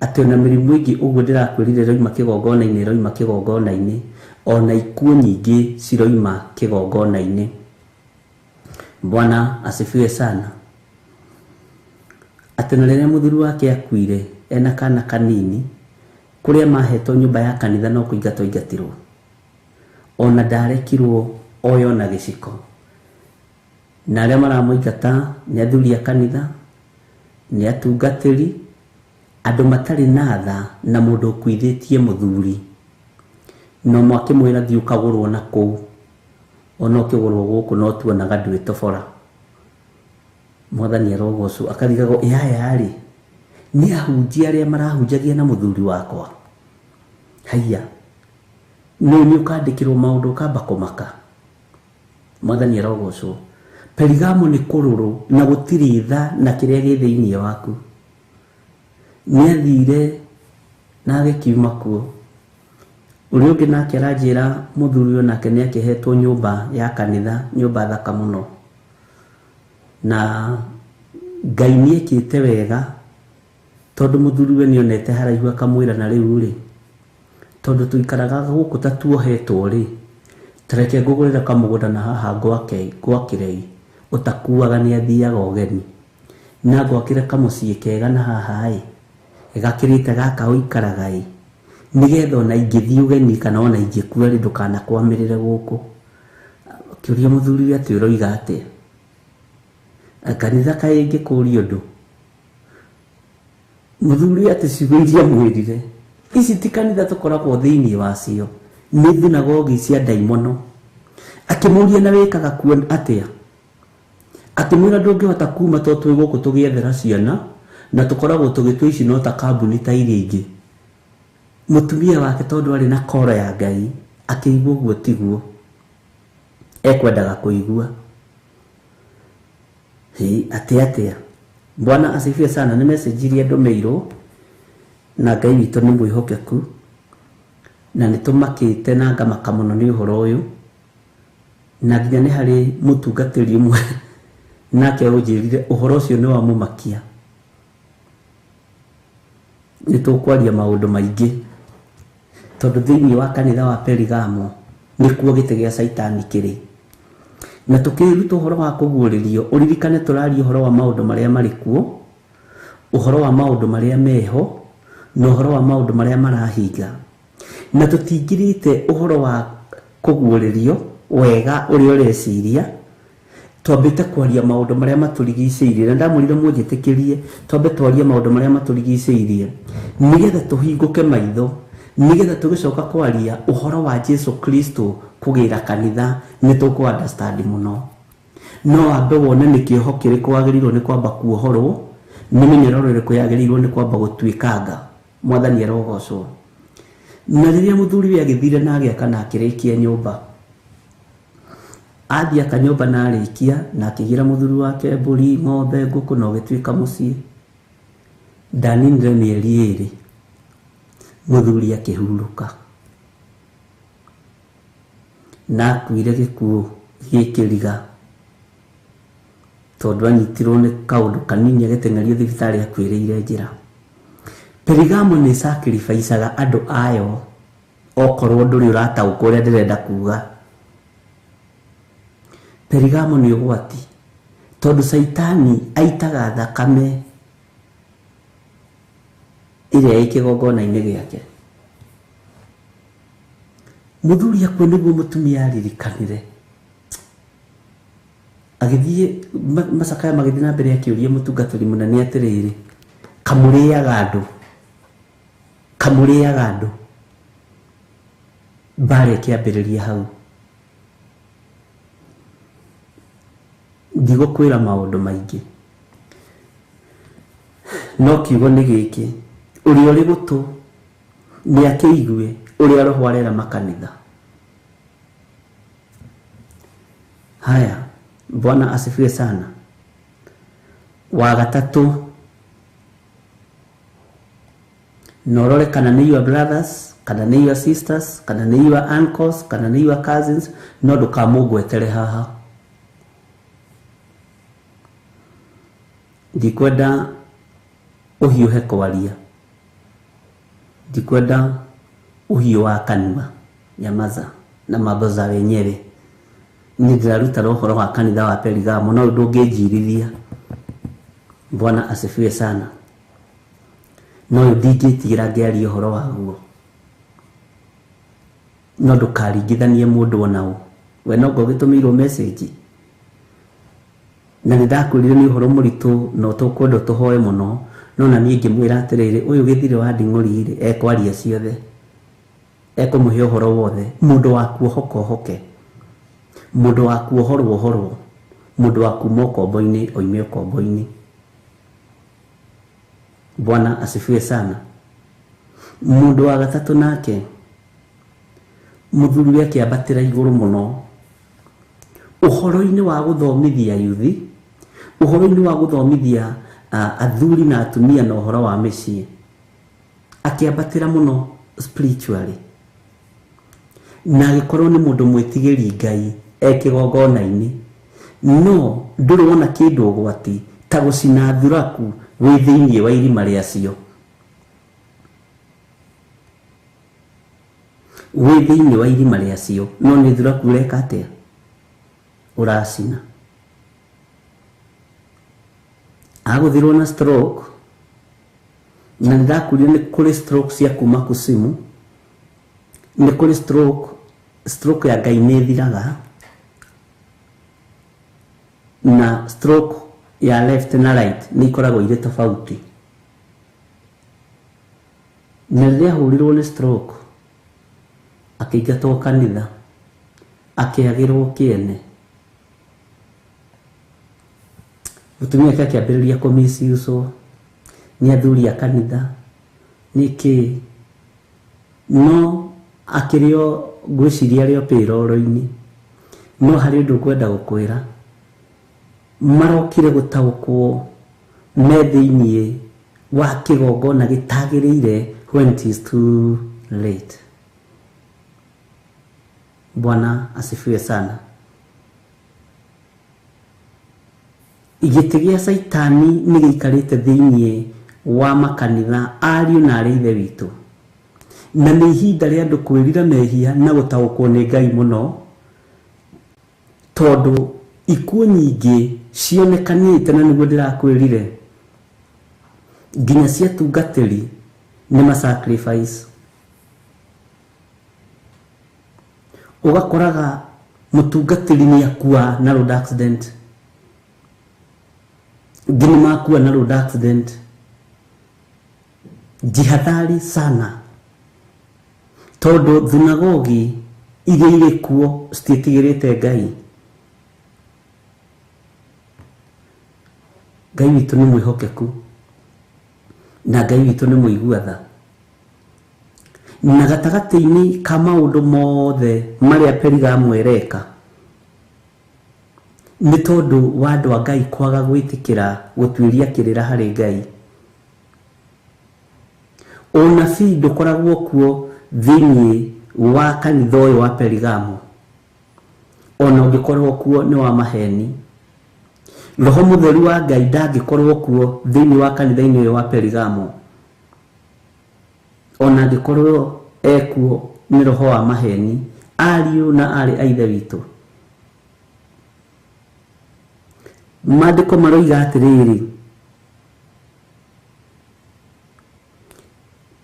atĩ ona mĩrimũ ĩngĩ ũguo ndĩrakwĩrire ĩroima kĩgongona-inĩ, ĩroima kĩgongona-inĩ, ona ikuũ nyingĩ ciroima kĩgongona-inĩ. Bwana asifiwe sana. Atĩ na rĩrĩa mũthuri wake akuire ena kana kanini, kũrĩa mahetwo nyũmba ya kanitha no kũingatwo aingatirwo, ona ndarekirwo oyo na gĩciko. Na arĩa maramũingata nĩ athuri a kanitha, nĩ atungatĩri, andũ matarĩ na tha na mũndũ ũkuithĩtie mũthuri. No mwakĩmwĩra thiĩ ũkagũrwo na kũu, ona ũkĩgũrwo gũkũ no tuonaga ndwĩtobora. Mwathani arogocwo. Akarigagwo ĩ aya rĩ, nĩ ahunjia arĩa marahunjagia na mũthuri wakwa. Haiya, nĩ nĩ ũkandĩkĩrwo maũndũ ũkamba kũmaka. Mwathani arogocwo. Perigamo nĩ kũrũrũ na gũtirĩ tha na kĩrĩa gĩ thĩiniĩ waku. Nĩ athire na agĩkiuma kuo. Ũrĩa ũngĩ nake aranjĩra mũthuri ũyũ nake nĩ akĩhetwo nyũmba ya kanitha, nyũmba thaka mũno, na Ngai nĩ ekĩte wega tondũ mũthuri we nĩonete haraihu akamwĩra na rĩu rĩ, tondũ tũikaraga gũkũ ta tuohetwo rĩ, tareke ngũgũrĩre kamũgũnda na haha ngwakĩrei, ũtakuaga nĩ athiaga ũgeni, na ngwakĩre kamũciĩ kega na haha ĩ, gakĩrĩte gaka ũikaraga ĩ, nĩgetha ona ingĩthiĩ ũgeni kana ona ingĩkua rĩ, ndũkanakwamĩrĩre gũkũ. Akĩũria mũthuri we atĩ ũroiga atĩa? Kanitha kaĩ ingĩkũria ũndũ? Mũthuri atĩ ciugo iria mwĩrire ici ti kanitha tũkoragwo thĩiniĩ wacio, nĩ thunagogi cia ndaimono. Akĩmũria na wĩkaga kuo atĩa? Akĩmwĩra ndũngĩhota kuma to twĩ gũkũ tũgĩethera ciana na tũkoragwo tũgĩtua ici no ta kambuni ta iria ingĩ. Mũtumia wake tondũ arĩ na koro ya Ngai akĩigua ũguo tiguo ekwendaga kũigua. Hĩ, atĩ atĩa? Bwana asifiwe sana. Nĩ message iria ndũmĩirwo na Ngai witũ nĩ mwĩhokeku na nĩ tũmakĩte na ngamaka mũno nĩ ũhoro ũyũ, na nginya nĩ harĩ mũtungatĩri ũmwe nake ũnjĩrire ũhoro ũcio nĩ wamũmakia. Nĩ tũkwaria maũndũ maingĩ tondũ thĩinĩ wa kanitha wa Perigamo nĩkuo gĩtĩ gĩa Caitani kĩrĩ. Na tũkĩruta ũhoro wa kũguũrĩrio, ũririkane tũraria ũhoro wa maũndũ marĩa marĩ kuo, ũhoro wa maũndũ marĩa meho, na ũhoro wa maũndũ marĩa marahinga. Na tũtingirĩte ũhoro wa kũguũrĩrio wega ũrĩa ũreciria, twambĩte kwaria maũndũ marĩa matũrigicĩirie. Na ndamwĩrire mũnjĩtĩkĩrie twambe twarie maũndũ marĩa matũrigicĩirie nĩgetha tũhingũke maitho, nĩgetha tũgĩcoka kwaria ũhoro wa Jesu Kristo kũgĩra kanitha nĩ tũkũ understand mũno. No wambe wone nĩ kĩoho kĩrĩkũ wagĩrĩirwo nĩ kwamba kuohorwo, nĩ mĩnyororo ĩrĩkũ yagĩrĩirwo nĩ kwamba gũtuĩkanga. Mwathani arogocwo. Na rĩrĩa mũthuri we agĩthire na agĩaka na akĩrĩkia nyũmba, athiĩ aka nyũmba na arĩkia na akĩgĩra mũthuri wake mbũri, ng'ombe, ngũkũ na ũgĩtuĩka mũciĩ. Ndaninire mĩeri 2 mũthuri akĩhurũka na akuire gĩkuũ gĩkĩriga tondũ anyitirwo nĩ kaũndũ kanini agĩteng'erio thibitarĩ akuĩrĩire njĩra. Perigamo nĩ sacrificeaga andũ ayo okorwo ndũrĩ ũrataũkwo ũrĩa ndĩrenda kuga. Perigamo nĩ ũgwati tondũ Caitani aitaga thakame ĩrĩa ĩ kĩgongona-inĩ gĩake. Mũthuri akue nĩguo mũtumia aririkanire, agĩthiĩ macakaya magĩthiĩ na mbere akĩũria mũtungatĩri mũnene atĩrĩrĩ, kamũrĩaga andũ, kamũrĩaga andũ. Mbara ĩkĩambĩrĩria hau. Ndigũkwĩra maũndũ maingĩ, no kiugo nĩ gĩkĩ, ũrĩa ũrĩ gũtũ nĩ akĩigue ũrĩa Roho arera makanitha. Haya, Bwana asifiwe sana. Wa gatatũ, na ũrore kana nĩ your brothers, kana nĩ your sisters, kana nĩ your uncles, kana nĩ your cousins, no ndũkamũgwetere haha. Ndikwenda ũhiũhe kwaria, ndikwenda ũhiũ wa kanua, nyamaza na mambo za wenyewe. Niĩ ndĩraruta ũhoro wa kanitha wa Perigamo, no ndũngĩnjirithia. Bwana asifiwe sana. No ndingĩtigĩra ngĩaria ũhoro waguo, no ndũkaringithanie mũndũ ona ũ. We no ngũgĩtũmĩirwo message na nĩ ndakwĩrire nĩ ũhoro mũritũ na tũkwenda tũhoe mũno, no na niĩ ngĩmwĩra atĩrĩrĩ, ũyũ gĩthire wa nding'ũri rĩ ekwaria ciothe, ekũmũhe ũhoro wothe. Mũndũ wa kuohoka ohoke, mũndũ wa kuohorwo ohorwo, mũndũ wa kuma ũkombo-inĩ oime ũkombo-inĩ. Bwana asifiwe sana. Mũndũ wa gatatũ nake mũthuri we akĩambatĩra igũrũ mũno ũhoro-inĩ wa gũthomithia yuthi, ũhoro-inĩ wa gũthomithia athuri na atumia na ũhoro wa mĩciĩ, akĩambatĩra mũno spiritually, na agĩkorwo nĩ mũndũ mwĩtigĩri Ngai e kĩgongona-inĩ. No ndũrĩ wona kĩndũ ũgwati ta gũcina thuraku wĩ thĩinĩ wa irima rĩacio, wĩ thĩinĩ wa irima rĩacio, no nĩ thuraku ũreka atĩa? Ũracina. Agũthirwo na stroke, na nĩndakwĩrire nĩ kũrĩ stroke cia kuma kusimu, nĩ kũrĩ stroke ya Ngai nĩ ĩthiraga, na stroke ya left na right nĩ ikoragwo irĩ tofauti. Na rĩrĩa ahũrirwo nĩ stroke akĩingatwo kanitha, Akĩagĩrwo kĩene. Mũtumia wake akĩambĩrĩria kũmiciucwo nĩ athuri a kanitha nĩkĩ, no akĩrĩ o ngwĩciria arĩ o payroll-inĩ. No harĩ ũndũ ngwenda gũkwĩra, marokire gũtaũkwo me thĩiniĩ wa kĩgongona gĩtagĩrĩire when it is too late. Bwana asifiwe sana. Gĩtĩ gĩa Caitani nĩ gĩikarĩte thĩiniĩ wa makanitha ariũ na arĩ ithe witũ, na nĩ ihinda rĩa andũ kwĩrira mehia na gũtaũkwo nĩ Ngai mũno, tondũ ikuũ nyingĩ cionekanĩte, na nĩguo ndĩrakwĩrire, nginya cia tungatĩri nĩ ma sacrifice. Ũgakoraga mũtungatĩri nĩ akua na road accident, ngĩ nĩ makua na road accident. Jihadhari sana, tondũ thunagogi iria irĩ kuo citiĩtigĩrĩte Ngai. Ngai witũ nĩ mwĩhokeku na Ngai witũ nĩ mũigua tha. Na gatagatĩ-inĩ ka maũndũ mothe marĩa Perigamo ĩreka, nĩ tondũ wa andũ a Ngai kwaga gwĩtĩkĩra gũtuĩria kĩrĩra harĩ Ngai. Ũnabii ndũkoragwo kuo thĩiniĩ wa kanitha ũyũ wa Perigamo, ona ũngĩkorwo kuo nĩ wa maheni. Roho Mũtheru wa Ngai ndangĩkorwo kuo thĩiniĩ wa kanitha-inĩ ũyũ wa Perigamo, ona angĩkorwo ekuo nĩ roho wa maheni. Ariũ na arĩ a ithe witũ, maandĩko maroiga atĩrĩrĩ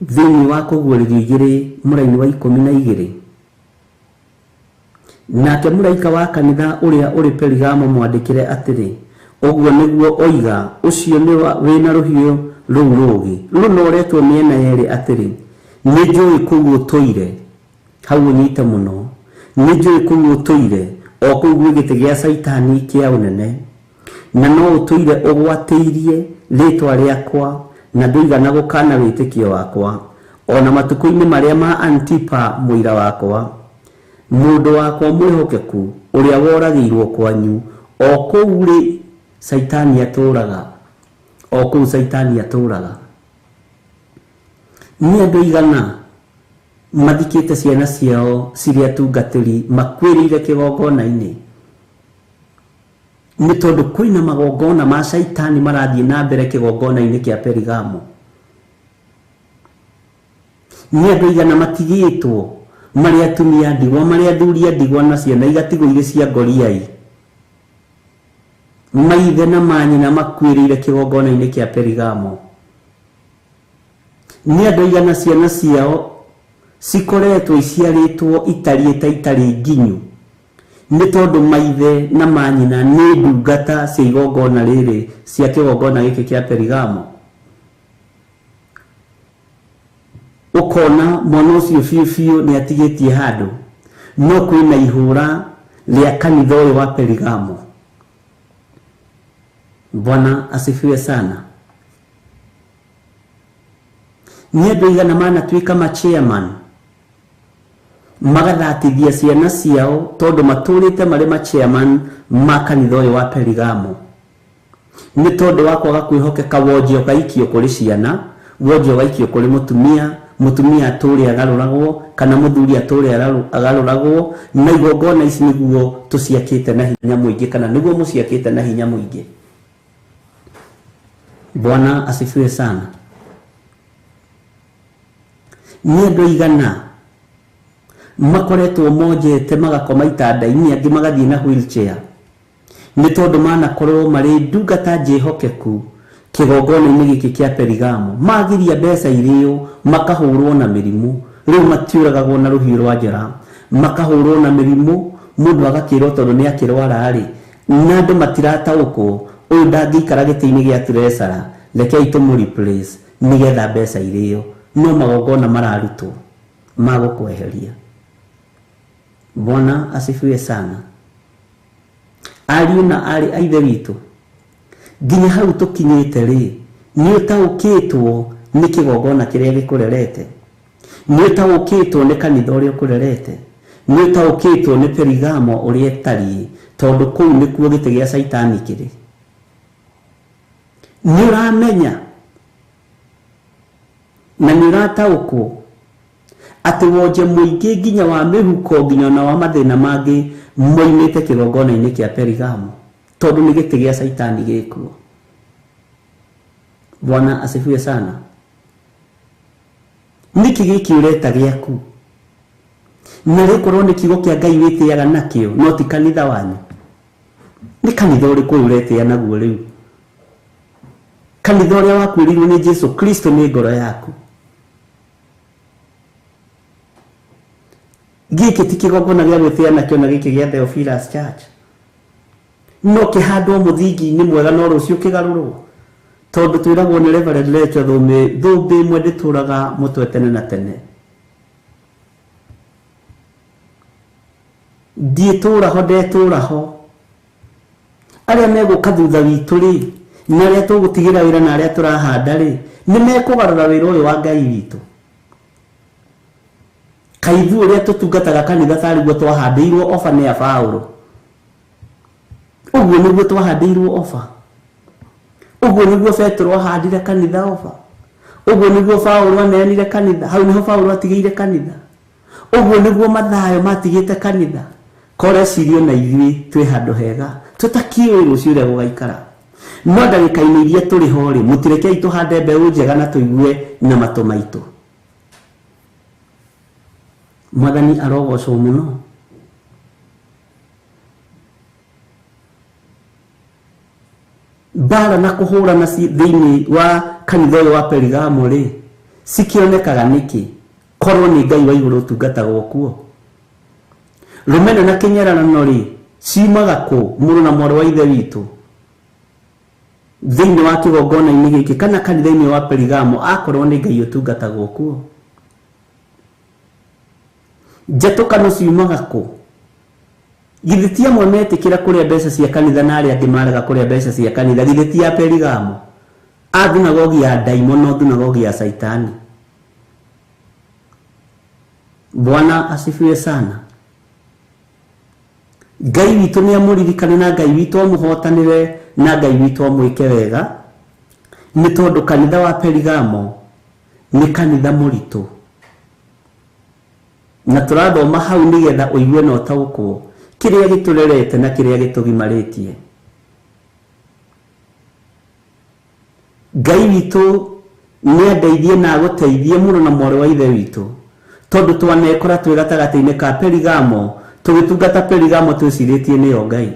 thĩiniĩ wa kũguũrĩrio 2 mũraini wa 12, nake mũraika wa kanitha ũrĩa ũrĩ Perigamo mwandĩkĩre atĩrĩ, ũguo nĩguo oiga ũcio nĩ wĩna rũhiũ rũu rũũgĩ rũnoretwo mĩena yerĩ atĩrĩ, nĩ njũĩ kũu ũtũire. Hau ũnyite mũno, nĩ njũĩ kũu ũtũire, o kũu gwĩ gĩtĩ gĩa Caitani kĩa ũnene, na no ũtũire ũgwatĩirie rĩtwa rĩakwa na ndũigana gũkana wĩtĩkio wakwa, ona matukũ-inĩ marĩa ma Antipa mũira wakwa, mũndũ wakwa mwĩhokeku ũrĩa woragĩirwo kwanyu, o kũu rĩ Caitani atũraga, o kũu Caitani atũraga. Nĩ andũ aigana mathikĩte ciana ciao cirĩ atungatĩri makuĩrĩire kĩgongona-inĩ, nĩ tondũ kwĩna magongona ma Caitani marathiĩ na mbere kĩgongona-inĩ kĩa Perigamo. Nĩ andũ aigana matigĩtwo marĩ atumia ndigwa, marĩ athuri a ndigwa, na ciana igatigwo irĩ cia ngoriai, maithe na manyina makuĩrĩire kĩgongona-inĩ kĩa Perigamo. Nĩ andũ aigana ciana ciao cikoretwo iciarĩtwo itariĩ ta itarĩ nginyu, nĩ tondũ maithe na manyina nĩ ndungata cia igongona rĩrĩ, cia kĩgongona gĩkĩ kĩa Perigamo. Ũkona mwana ũcio biũ biũ nĩ atigĩtie handũ, no kwĩna ihũra rĩa kanitha ũyũ wa Perigamo. Bwana asifiwe sana. Nĩ andũ aigana manatuĩka ma chairman, magathatithia ciana ciao tondũ matũrĩte marĩ ma chairman ma kanitha ũyũ wa Perigamo, nĩ tondũ wa kwaga kwĩhokeka. Wonje ũgaikio kũrĩ ciana, wonje ũgaikio kũrĩ mũtumia, mũtumia atũre agarũragwo kana mũthuri atũre agarũragwo, na igongona ici nĩguo tũciakĩte na hinya mũingĩ, kana nĩguo mũciakĩte na hinya mũingĩ. Bwana asifiwe sana. Nĩ andũ aigana makoretwo monjete magakoma itanda-inĩ, angĩ magathiĩ na wheelchair, nĩ tondũ manakorwo marĩ ndungata njĩhokeku kĩgongona-inĩ gĩkĩ kĩa Perigamo. Magiria mbeca irĩo, makahũrwo na mĩrimũ. Rĩu matiũragagwo na rũhiũ rwa njora, makahũrwo na mĩrimũ, mũndũ agakĩrwo tondũ nĩ akĩrwara rĩ, na andũ matirataũkwo, ũyũ ndangĩikara gĩtĩ-inĩ gĩa treasurer, rekei tũmũ replace nĩgetha mbeca irĩo. No magongona mararutwo ma gũkweheria. Bwana asifiwe sana. Ariũ na aarĩ a Ithe witũ, nginya hau tũkinyĩte rĩ, nĩ ũtaũkĩtwo nĩ kĩgongona kĩrĩa gĩkũrerete, nĩ ũtaũkĩtwo nĩ kanitha ũrĩa ũkũrerete, nĩ ũtaũkĩtwo nĩ Perigamo ũrĩa ĩtariĩ, tondũ kũu nĩkuo gĩtĩ gĩa Caitani kĩrĩ. Nĩ ũramenya na nĩ ũrataũkwo atĩ wonje mũingĩ nginya wa mĩhuko nginya ona wa mathĩna mangĩ moimĩte kĩgongona-inĩ kĩa Perigamo, tondũ nĩ gĩtĩ gĩa Caitani gĩkuo. Bwana asifiwe sana. Nĩkĩ gĩkĩ ũreta gĩaku? Na rĩkorwo nĩ kiugo kĩa Ngai wĩtĩaga nakĩo, no ti kanitha wanyu. Nĩ kanitha ũrĩkũ ũyũ ũretĩa naguo rĩu? Kanitha ũrĩa wakuĩrĩirwo nĩ Jesu Kristo nĩ ngoro yaku. Gĩkĩ ti kĩgongona gĩa gwĩtĩa nakĩo na gĩkĩ gĩa Theophilus Church. No kĩhandwo mũthingi-inĩ mwega no rũciũ kĩgarũrwo. Tondũ twĩragwo nĩ Reverend Rachel Thũmbĩ, thũmbĩ ĩmwe ndĩtũraga mũtwe tene na tene. Ndiĩtũra ho, ndetũra ho. Arĩa megũka thutha witũ rĩ, na arĩa tũgũtigĩra wĩra na arĩa tũrahanda rĩ, nĩ mekũgarũra wĩra ũyũ wa Ngai witũ. Kaithu ũrĩa tũtungataga kanitha tarĩguo twahandĩirwo oba nĩ a Paũlũ. Ũguo nĩguo twahandĩirwo oba. Ũguo nĩguo Petero ahandire kanitha oba. Ũguo nĩguo Paũlũ aneanire kanitha. Hau nĩho Paũlũ atigĩire kanitha. Ũguo nĩguo Mathayo matigĩte kanitha. Korecirio na ithuĩ twĩ handũ hega, tũtakĩũĩ rũciũ ũrĩa gũgaikara. No ndagĩka-inĩ iria tũrĩ ho rĩ, mũtirekei tũhande mbeũ njega na tũigue na matũ maitũ. Mwathani arogocwo mũno. Mbara na kũhũrana thĩinĩ wa kanitha ũyũ wa Perigamo rĩ, cikĩonekaga nĩkĩ? Korwo nĩ Ngai wa igũrũ ũtungatagwo kuo. Rũmena na kĩnyararano rĩ, ciumaga kũ mũrũ na mwarĩ wa Ithe witũ? Thĩinĩ wa kĩgongona-inĩ gĩkĩ kana kanitha-inĩ wa Perigamo, akorwo nĩ Ngai ũtungatagwo kuo. Njatũkano ciumaga kũ? Githĩ ti amwe metĩkĩra kũrĩa mbeca cia kanitha na arĩa angĩ marega kũrĩa mbeca cia kanitha? Githĩ ti a Perigamo? A thunagogi ya ndaimono, thunagogi ya Caitani. Bwana asifiwe sana. Ngai witũ nĩ amũririkane na Ngai witũ amũhotanĩre na Ngai witũ amwĩke wega, nĩ tondũ kanitha wa Perigamo nĩ kanitha mũritũ. Na tũrathoma hau nĩgetha ũigue na ũtaũkwo kĩrĩa gĩtũrerete na kĩrĩa gĩtũgimarĩtie. Ngai witũ nĩ andeithie na agũteithie mũno na mwarĩ wa Ithe witũ, tondũ twanekora twĩ gatagatĩ-inĩ ka Perigamo, tũgĩtungata Perigamo twĩcirĩtie nĩyo Ngai.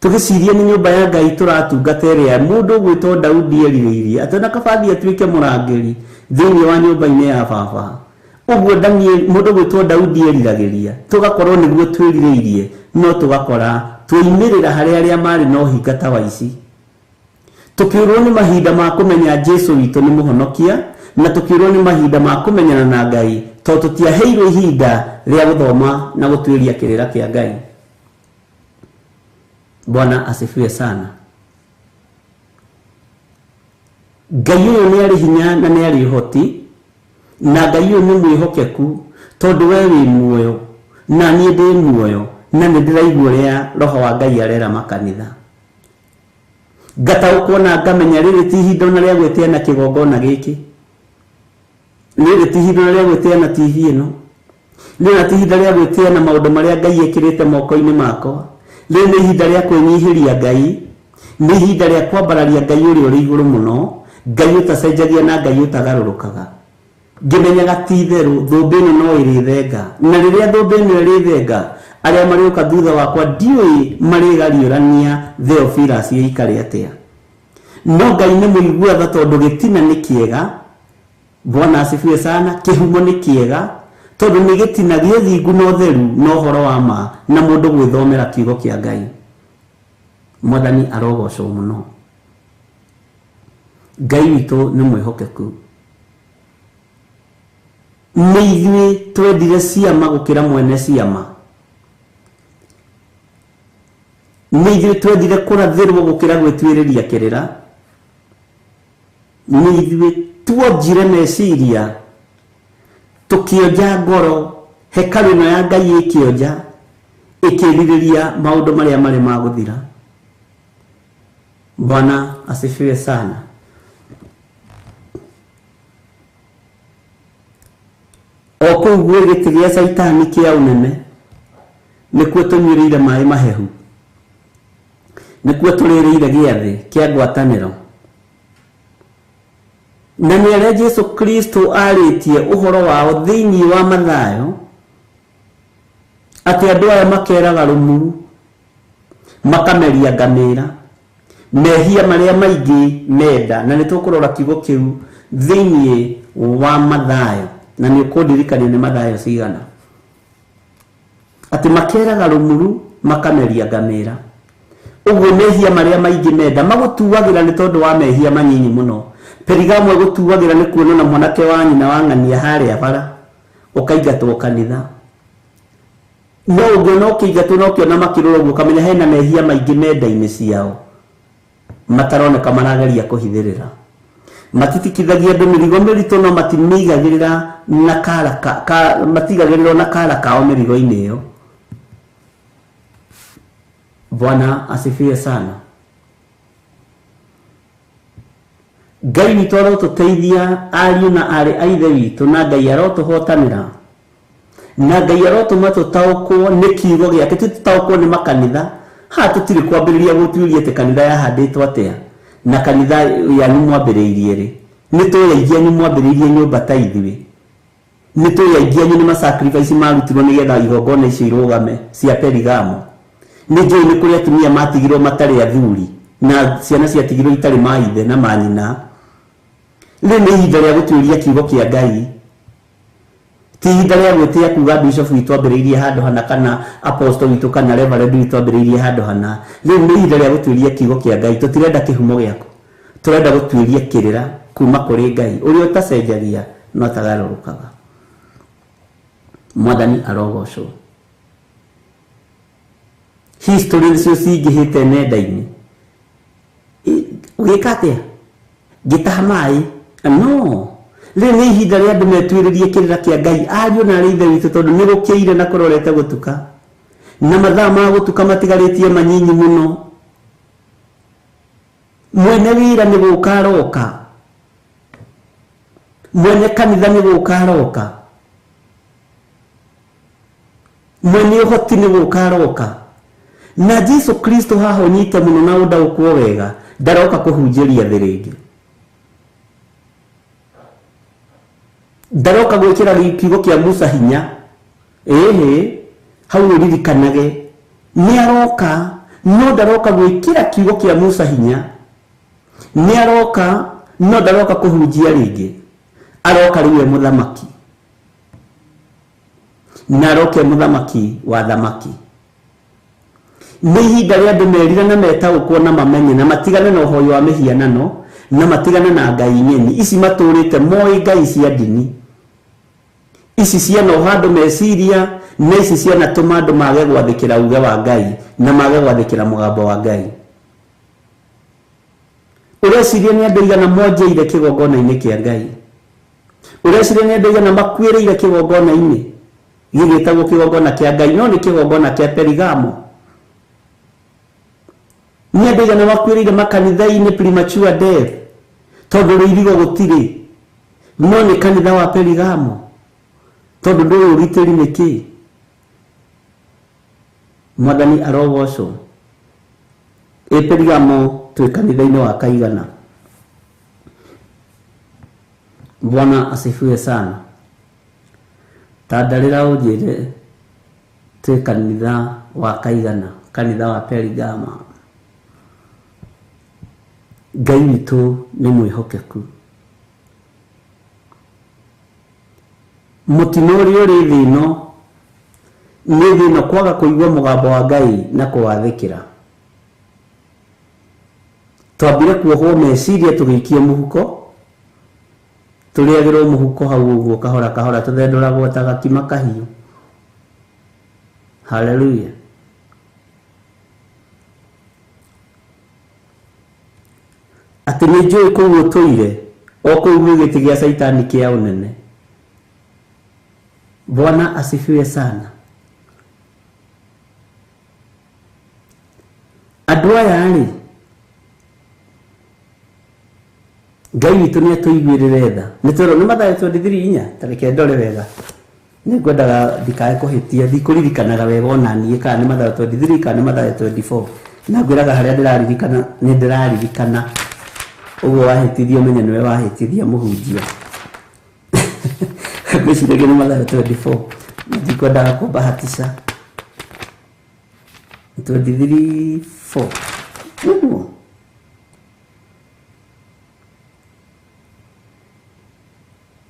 Tũgĩcirie nĩ nyũmba ya Ngai tũratungata ĩrĩa mũndũ ũgwĩtwo Daudi erirĩirie atĩ ona kaba atuĩke mũrangĩri thĩinĩ wa nyũmba-inĩ ya baba. Ũguo Daniel mũndũ ũgwĩtwo Daudi eriragĩria, tũgakorwo nĩguo twĩrirĩirie, no tũgakora twoimĩrĩra harĩ arĩa marĩ na ũhinga ta wa ici. Tũkĩũrwo nĩ mahinda ma kũmenya Jesu witũ nĩ mũhonokia, na tũkĩũrwo nĩ mahinda ma kũmenyana na Ngai, tondũ tũtiaheirwo ihinda rĩa gũthoma na gũtuĩria kĩrĩra kĩa Ngai. Bwana asifiwe sana. Ngai ũyũ nĩ arĩ hinya na nĩ arĩ ũhoti, na Ngai ũyũ nĩ mwĩhokeku, tondũ we wĩ muoyo na niĩ ndĩ muoyo, na nĩ ndĩraigua ũrĩa Roho wa Ngai arera makanitha. Ngataũkwo na ngamenya rĩrĩ ti ihinda ona rĩa gwĩtĩa na kĩgongona gĩkĩ, rĩrĩ ti ihinda ona rĩa gwĩtĩa na TV ĩno, rĩrĩ ti ihinda rĩa gwĩtĩa na maũndũ marĩa Ngai ekĩrĩte moko-inĩ makwa. Rĩrĩ nĩ ihinda rĩa kwĩnyihĩria Ngai, nĩ ihinda rĩa kwambararia Ngai ũrĩa ũrĩ igũrũ mũno, Ngai ũtacenjagia na Ngai ũtagarũrũkaga. Ngĩmenyaga ti itherũ thũmbĩ ĩno no ĩrĩthenga, na rĩrĩa thũmbĩ ĩno ĩrĩthenga, arĩa marĩũka thutha wakwa ndiũĩ marĩgariũrania Theophilus ĩikare atĩa. No Ngai nĩ mũigua tha, tondũ gĩtina nĩ kĩega. Bwana asifiwe sana. Kĩhumo nĩ kĩega, tondũ nĩ gĩtina gĩa ũthingu na ũtheru na ũhoro wa ma, na mũndũ gwĩthomera kiugo kĩa Ngai. Mwathani arogocwo mũno. Ngai witũ nĩ mwĩhokeku. Nĩ ithuĩ twendire ciama gũkĩra mwene ciama. Nĩ ithuĩ twendire kũrathĩrwo gũkĩra gwĩtuĩrĩria kĩrĩra. Nĩ ithuĩ tuonjire meciria tũkĩonja ngoro, hekarũ ĩno ya Ngai ĩkĩonja ĩkĩrirĩria maũndũ marĩa marĩ ma gũthira. Bwana asifiwe sana. O kũu gwĩ gĩtĩ gĩa Caitani kĩa ũnene nĩkuo tũnyuĩrĩire maĩ mahehu, nĩkuo tũrĩrĩire gĩathĩ kĩa ngwatanĩro. Na nĩ arĩa Jesu Kristo arĩtie ũhoro wao thĩinĩ wa Mathayo atĩ andũ aya makeraga rũmuru, makameria ngamĩra, mehia marĩa maingĩ menda. Na nĩ tũkũrora kiugo kĩu thĩinĩ wa Mathayo, na nĩ ũkũndirikania nĩ Mathayo cigana, atĩ makeraga rũmuru makameria ngamĩra. Ũguo mehia marĩa maingĩ menda magũtuagĩra nĩ tondũ wa mehia manyinyi mũno. Perigamo ĩgũtuagĩra nĩ kuonwo na mwanake wa nyina wa ng'ania harĩa bara ũkaingatwo kanitha. No ũngĩona ũkĩingatwo na ũkĩona makĩrora ũguo ũkamenya hena mehia maingĩ menda-inĩ ciao mataroneka marageria kũhithĩrĩra. Matitikithagia andũ mĩrigo mĩritũ, no matimĩigagĩrĩra na kara ka matigagĩrĩrwo na kara kao mĩrigo-inĩ ĩyo. Bwana asifiwe sana. Ngai witũ arotũteithia ariũ na aarĩ a ithe witũ, na Ngai arotũhotanĩra, na Ngai arotũma tũtaũkwo nĩ kiugo gĩake, ti tũtaũkwo nĩ makanitha. Haha tũtirĩ kwambĩrĩria gũtuĩria atĩ kanitha yahandĩtwo atĩa na kanitha yanyu mwambĩrĩirie rĩ. Nĩ tũĩ aingĩ anyu mwambĩrĩirie nyũmba ta ithuĩ, nĩ tũĩ aingĩ anyu nĩ masacrifice marutirwo nĩgetha igongona icio irũgame cia Perigamo. Nĩ njũĩ nĩ kũrĩ atumia matigirwo matarĩ athuri na ciana ciatigirwo itarĩ maithe na manyina. Rĩu nĩ ihinda rĩa gũtuĩria kiugo kĩa Ngai, ti ihinda rĩa gwĩtĩa kuga bishop witũ ambĩrĩirie handũ hana, kana apostle witũ, kana reverend witũ ambĩrĩirie handũ hana. Rĩu nĩ ihinda rĩa gũtuĩria kiugo kĩa Ngai. Tũtirenda kĩhumo gĩaku, tũrenda gũtuĩria kĩrĩra kuma kũrĩ Ngai ũrĩa ũtacenjagia no atagarũrũkaga. Mwathani arogocwo. History nĩcio cingĩhĩte nenda-inĩ. Ũgĩka atĩa? Ngĩtaha maĩ? No. Rĩu nĩ ihinda rĩa andũ metuĩrĩrie kĩrĩra kĩa Ngai, ariũ na aarĩ ithe witũ, tondũ nĩ gũkĩire na kũrorete gũtuka, na mathaa ma gũtuka matigarĩtie manyinyi mũno. Mwene wĩra nĩ gũka aroka, mwene kanitha nĩ gũka aroka, mwene ũhoti nĩ gũka aroka. Na Jesu Kristo haha ũnyite mũno na ũndaũkwo wega, ndaroka kũhunjĩria thĩ rĩngĩ, ndaroka gwĩkĩra kiugo kĩa Musa hinya. Ĩhĩ, hau ũririkanage nĩ aroka, no ndaroka gwĩkĩra kiugo kĩa Musa hinya. Nĩ aroka, no ndaroka kũhunjia rĩngĩ. Aroka rĩu e mũthamaki, na aroka e mũthamaki wa thamaki. Nĩ ihinda rĩa andũ merire na metaũkwo na mamenye na matigane na ũhoi wa mĩhianano na matigane na ngai ng'eni ici matũrĩte moĩ ngai cia ndini ici cianoha andũ meciria, na ici cianatũma andũ mage gwathĩkĩra uge wa Ngai na mage gwathĩkĩra mũgambo wa Ngai. Ũreciria nĩ andũ aigana monjeire kĩgongona-inĩ kĩa Ngai? Ũreciria nĩ andũ aigana makuĩrĩire kĩgongona-inĩ gĩgĩtagwo kĩgongona kĩa Ngai, no nĩ kĩgongona kĩa Perigamo? Nĩ andũ aigana makuĩrĩire makanitha-inĩ premature death tondũ rũirigo gũtirĩ, no nĩ kanitha wa Perigamo tondũ ndũĩ ũgitĩri nĩ kĩĩ? Mwathani arogocwo. Ĩ Perigamo twĩ kanitha-inĩ wa kaigana? Bwana asifiwe sana. Ta ndarĩra ũnjĩre twĩ kanitha wa kaigana, kanitha wa Perigama. Ngai witũ nĩ mwĩhokeku. Mũtino ũrĩa ũrĩ thĩ ĩno nĩ thĩ ĩno kwaga kũigua mũgambo wa Ngai na kũwathĩkĩra. Twambire kuohwo meciria tũgĩikio mũhuko, Tũrĩagĩrwo mũhuko hau ũguo kahora kahora tũthendũragwo ta gakima kahiũ. Haleluya. Atĩ nĩ njũĩ kũu ũtũire o kũu gwĩ gĩtĩ gĩa Caitani kĩa ũnene. Bwana asifiwe sana. Andũ aya rĩ, Ngai witũ nĩ atũiguĩrĩre tha. Nĩ twerwo nĩ Mathayo 23 inya, ta reke ndore wega. Nĩ ngwendaga ndikae kũhĩtia, ndikũririkanaga wega ona niĩ kana nĩ Mathayo 23 kana nĩ Mathayo 24. Na ngwĩraga harĩa ndĩraririkana, nĩ ndĩraririkana. Ũguo wahĩtithia ũmenye nĩwe wahĩtithia mũhunjia. Ngwĩciragia nĩ Mathayo 24. Ndikwendaga kũbahatisha. 23 4. Ũguo.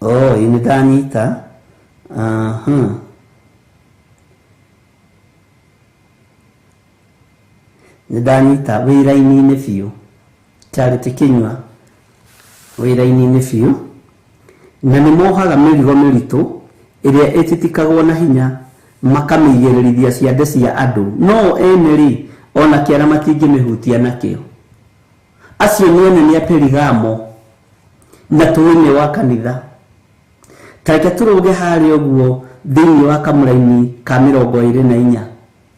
Oh, ĩ nĩ ndanyita. Aha. Nĩ ndanyita wĩra-inĩ biũ. Charity Kinyua wĩra-inĩ biũ. Na nĩ mohaga mĩrigo mĩritũ ĩrĩa ĩtitikagwo na hinya makamĩigĩrĩrithia ciande cia andũ, no ene rĩ ona kĩara matingĩmĩhutia nakĩo. Acio nĩ anene a Perigamo na tũĩ wa kanitha. Ta reke tũrũge harĩa ũguo thĩinĩ wa kamũraini ka 24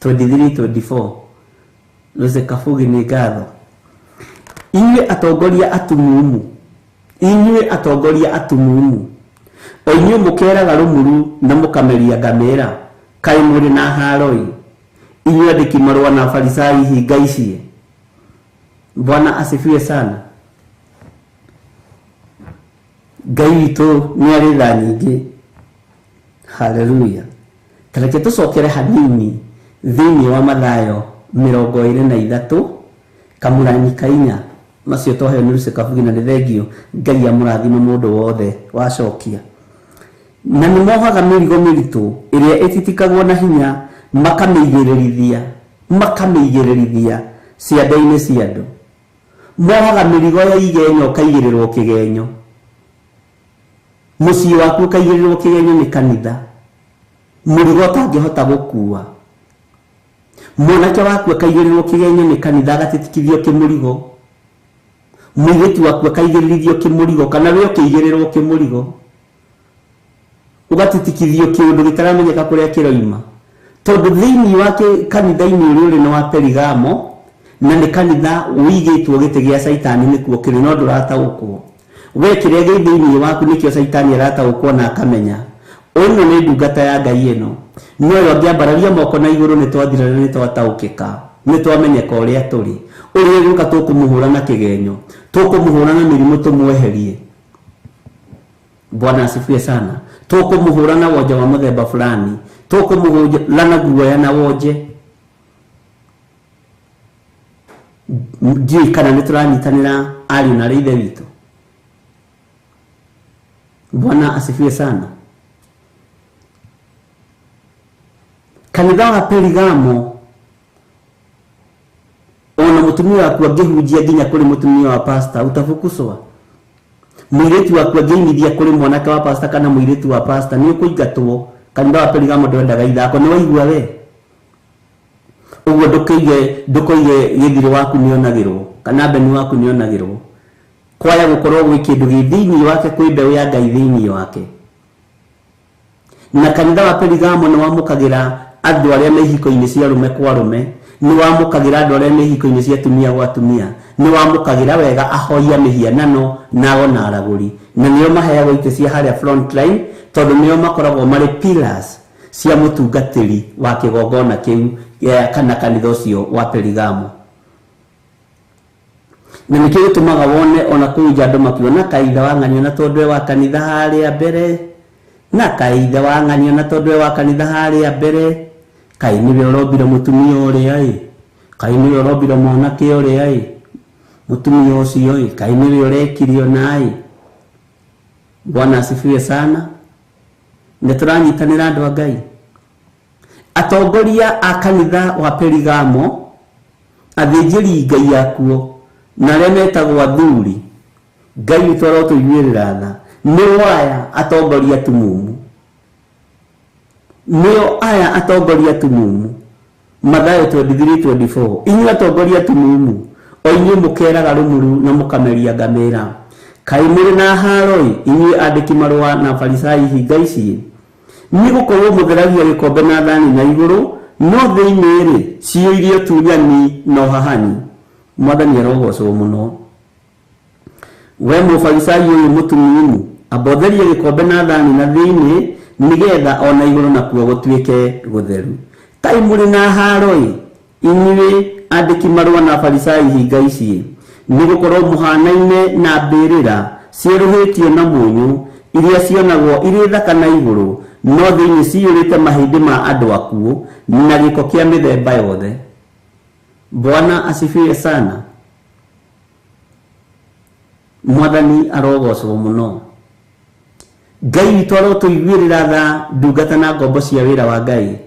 23 24. Rose Kabugi nĩ ngatho. Inyuĩ atongoria atumumu, inyuĩ atongoria atumumu, o inyuĩ mũkeraga rũmuru na mũkameria ngamĩra, kaĩ mũrĩ na haroi. Inyuĩ andĩki marũa na Farisai hinga ici. Bwana asifiwe sana. Ngai witũ nĩ arĩ tha nyingĩ. Haleluya. Ta reke tũcokere hanini thĩinĩ wa Mathayo 23 kamũranyi ka inya. Macio twaheo nĩ Lucy Kabugi na nĩ thengio. Ngai amũrathime mũndũ wothe wacokia. Na nĩ mohaga mĩrigo mĩritũ ĩrĩa ĩtitikagwo na hinya makamĩigĩrĩrithia, makamĩigĩrĩrithia ciande-inĩ cia andũ. Mohaga mĩrigo ya igenyo ũkaigĩrĩrwo kĩgenyo. Mũciĩ waku ũkaigĩrĩrwo kĩgenyo nĩ kanitha. Mũrigo ũtangĩhota gũkua. Mwanake waku akaigĩrĩrwo kĩgenyo nĩ kanitha agatitikithio kĩmũrigo. Mũirĩtu waku akaigĩrĩrithio kĩmũrigo kana we ũkĩigĩrĩrwo kĩmũrigo. Ũgatitikithio kĩũndũ gĩtaramenyeka kũrĩa kĩroima. Tondũ thĩinĩ wa kanitha-inĩ ũrĩa ũrĩ nĩ wa Perigamo na nĩ kanitha ũigĩtwo gĩtĩ gĩa Caitani nĩkuo kĩrĩ no ndũrataũkwo. We kĩrĩa gĩ thĩinĩ waku nĩkĩo Caitani arataũkwo na akamenya. Ĩno nĩ ndungata ya Ngai ĩno. No yo angĩambararia moko na igũrũ nĩ twathira na nĩ twataũkĩka. Nĩ twamenyeka ũrĩa tũrĩ. Ũrĩa gũka tũkũmũhũra na kĩgenyo. Tũkũmũhũra na mĩrimũ tũmweherie. Bwana asifiwe sana. Tũkũmũhũra na wonje wa mũthemba fulani. Tũkũmũhũra na guoya na wonje. Ndiũĩ kana nĩ tũranyitanĩra ariũ na ithe witũ. Bwana asifiwe sana. Kanitha wa Perigamo ona mũtumia waku angĩhunjia nginya kũrĩ mũtumia wa pastor utafukuswa. Mũirĩtu waku angĩinithia kũrĩ mwanake wa pastor kana mũirĩtu wa pastor nĩ ũkũingatwo. Kanitha wa Perigamo ndwendaga ithako, nĩ waigua we. Ũguo ndũkoige gĩthirĩ waku nĩonagĩrwo kana mbeni waku nĩonagĩrwo. Kwaya gũkorwo gwĩ kĩndũ gĩ thĩinĩ wake, kwĩ mbeũ ya Ngai thĩinĩ wake. Na kanitha wa Perigamo nĩ wamũkagĩra andũ arĩa me ihiko-inĩ cia arũme kwa arũme, nĩ wamũkagĩra andũ arĩa me ihiko-inĩ cia atumia gwa atumia, nĩ wamũkagĩra wega ahoia mĩhianano na ona aragũri, na nĩo maheagwo itĩ cia harĩa front line tondũ nĩo makoragwo marĩ pillars cia mũtungatĩri wa kĩgongona kĩu kana kanitha ũcio wa Perigamo. Na nĩkĩo gĩtũmaga wone ona kũu nja andũ makiuga na kaitha wa ng'anio na tondũ wa kanitha harĩa mbere, na kaitha wa ng'anio na tondũ wa kanitha harĩa mbere, kaĩ nĩwe ũrombire mũtumia ũrĩa ĩ, kaĩ nĩwe ũrombire mwanake ũrĩa ĩ, mũtumia ũcio ĩ, kaĩ nĩwe ũrekire ona ĩ. Bwana asifiwe sana. Nĩ tũranyitanĩra andũ a Ngai. Atongoria a kanitha wa Perigamo, athĩnjĩri Ngai akuo na arĩa metagwo athuri, Ngai witũ arotũiguĩrĩra tha. Nĩo aya atongoria tumumu. Nĩo aya atongoria tumumu. Mathayo 23:24. Inyuĩ atongoria tumumu, o inyuĩ mũkeraga rũmuru na mũkameria ngamĩra. Kaĩ mũrĩ na haro-ĩ, inyuĩ andĩki marũa na Farisai hinga ici. Nĩ gũkorwo mũtheragia gĩkombe na thani na igũrũ, no thĩinĩ-rĩ ciyũirie ũtunyani na ũhahani. Mwathani arogocwo mũno. We mũfarisai ũyũ mũtumumu, amba ũtherie gĩkombe na thani na thĩinĩ, nĩgetha ona igũrũ nakuo gũtuĩke gũtheru. Kaĩ mũrĩ na haro-ĩ, inyuĩ andĩki marũa na Farisai hinga ici. Nĩ gũkorwo mũhanaine na mbĩrĩra cierũhĩtio na mũnyũ, iria cionagwo irĩ thaka na igũrũ, no thĩinĩ ciyũrĩte mahĩndĩ ma andũ akuũ na gĩko kĩa mĩthemba yothe. Bwana asifiwe sana. Mwathani arogocwo mũno. Ngai witũ arotũiguĩrĩra tha ndungata na ngombo cia wĩra wa Ngai.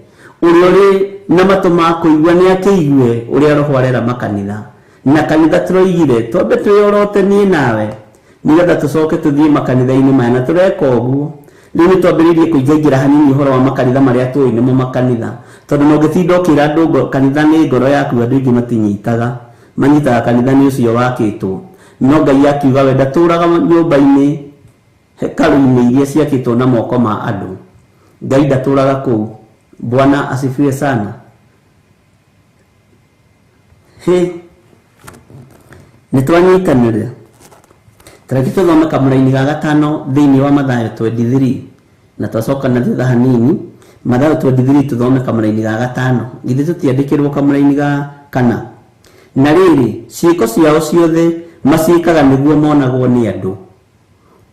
Ũrĩa ũrĩ na matũ ma kũigua nĩ akĩigue ũrĩa Roho arera makanitha. Na kanitha tũroigire twambe twĩyorote niĩ nawe nĩgetha tũcoke tũthiĩ makanitha-inĩ maya, na tũreka ũguo. Rĩu nĩ twambĩrĩirie kũingaingĩra hanini ũhoro wa makanitha marĩa tũĩ nĩmo makanitha, tondũ no ũngĩtinda ũkĩra andũ kanitha nĩ ngoro yaku, andũ aingĩ matinyitaga, manyitaga kanitha nĩ ũcio wakĩtwo. No Ngai akiuga we ndatũraga nyũmba-inĩ hekarũ-inĩ iria ciakĩtwo na moko ma andũ. Ngai ndatũraga kũu. Bwana asifiwe sana. Hĩ, nĩ twanyitanĩra. Tareke tũthome kamũraini ga gatano thĩinĩ wa Mathayo 23 na twacoka na thutha hanini. Mathayo 23 tũthome kamũraini ga gatano. Githĩ tũtiandĩkĩrwo kamũraini ga kana? Na rĩrĩ, ciĩko ciao ciothe maciĩkaga nĩguo monagwo nĩ andũ.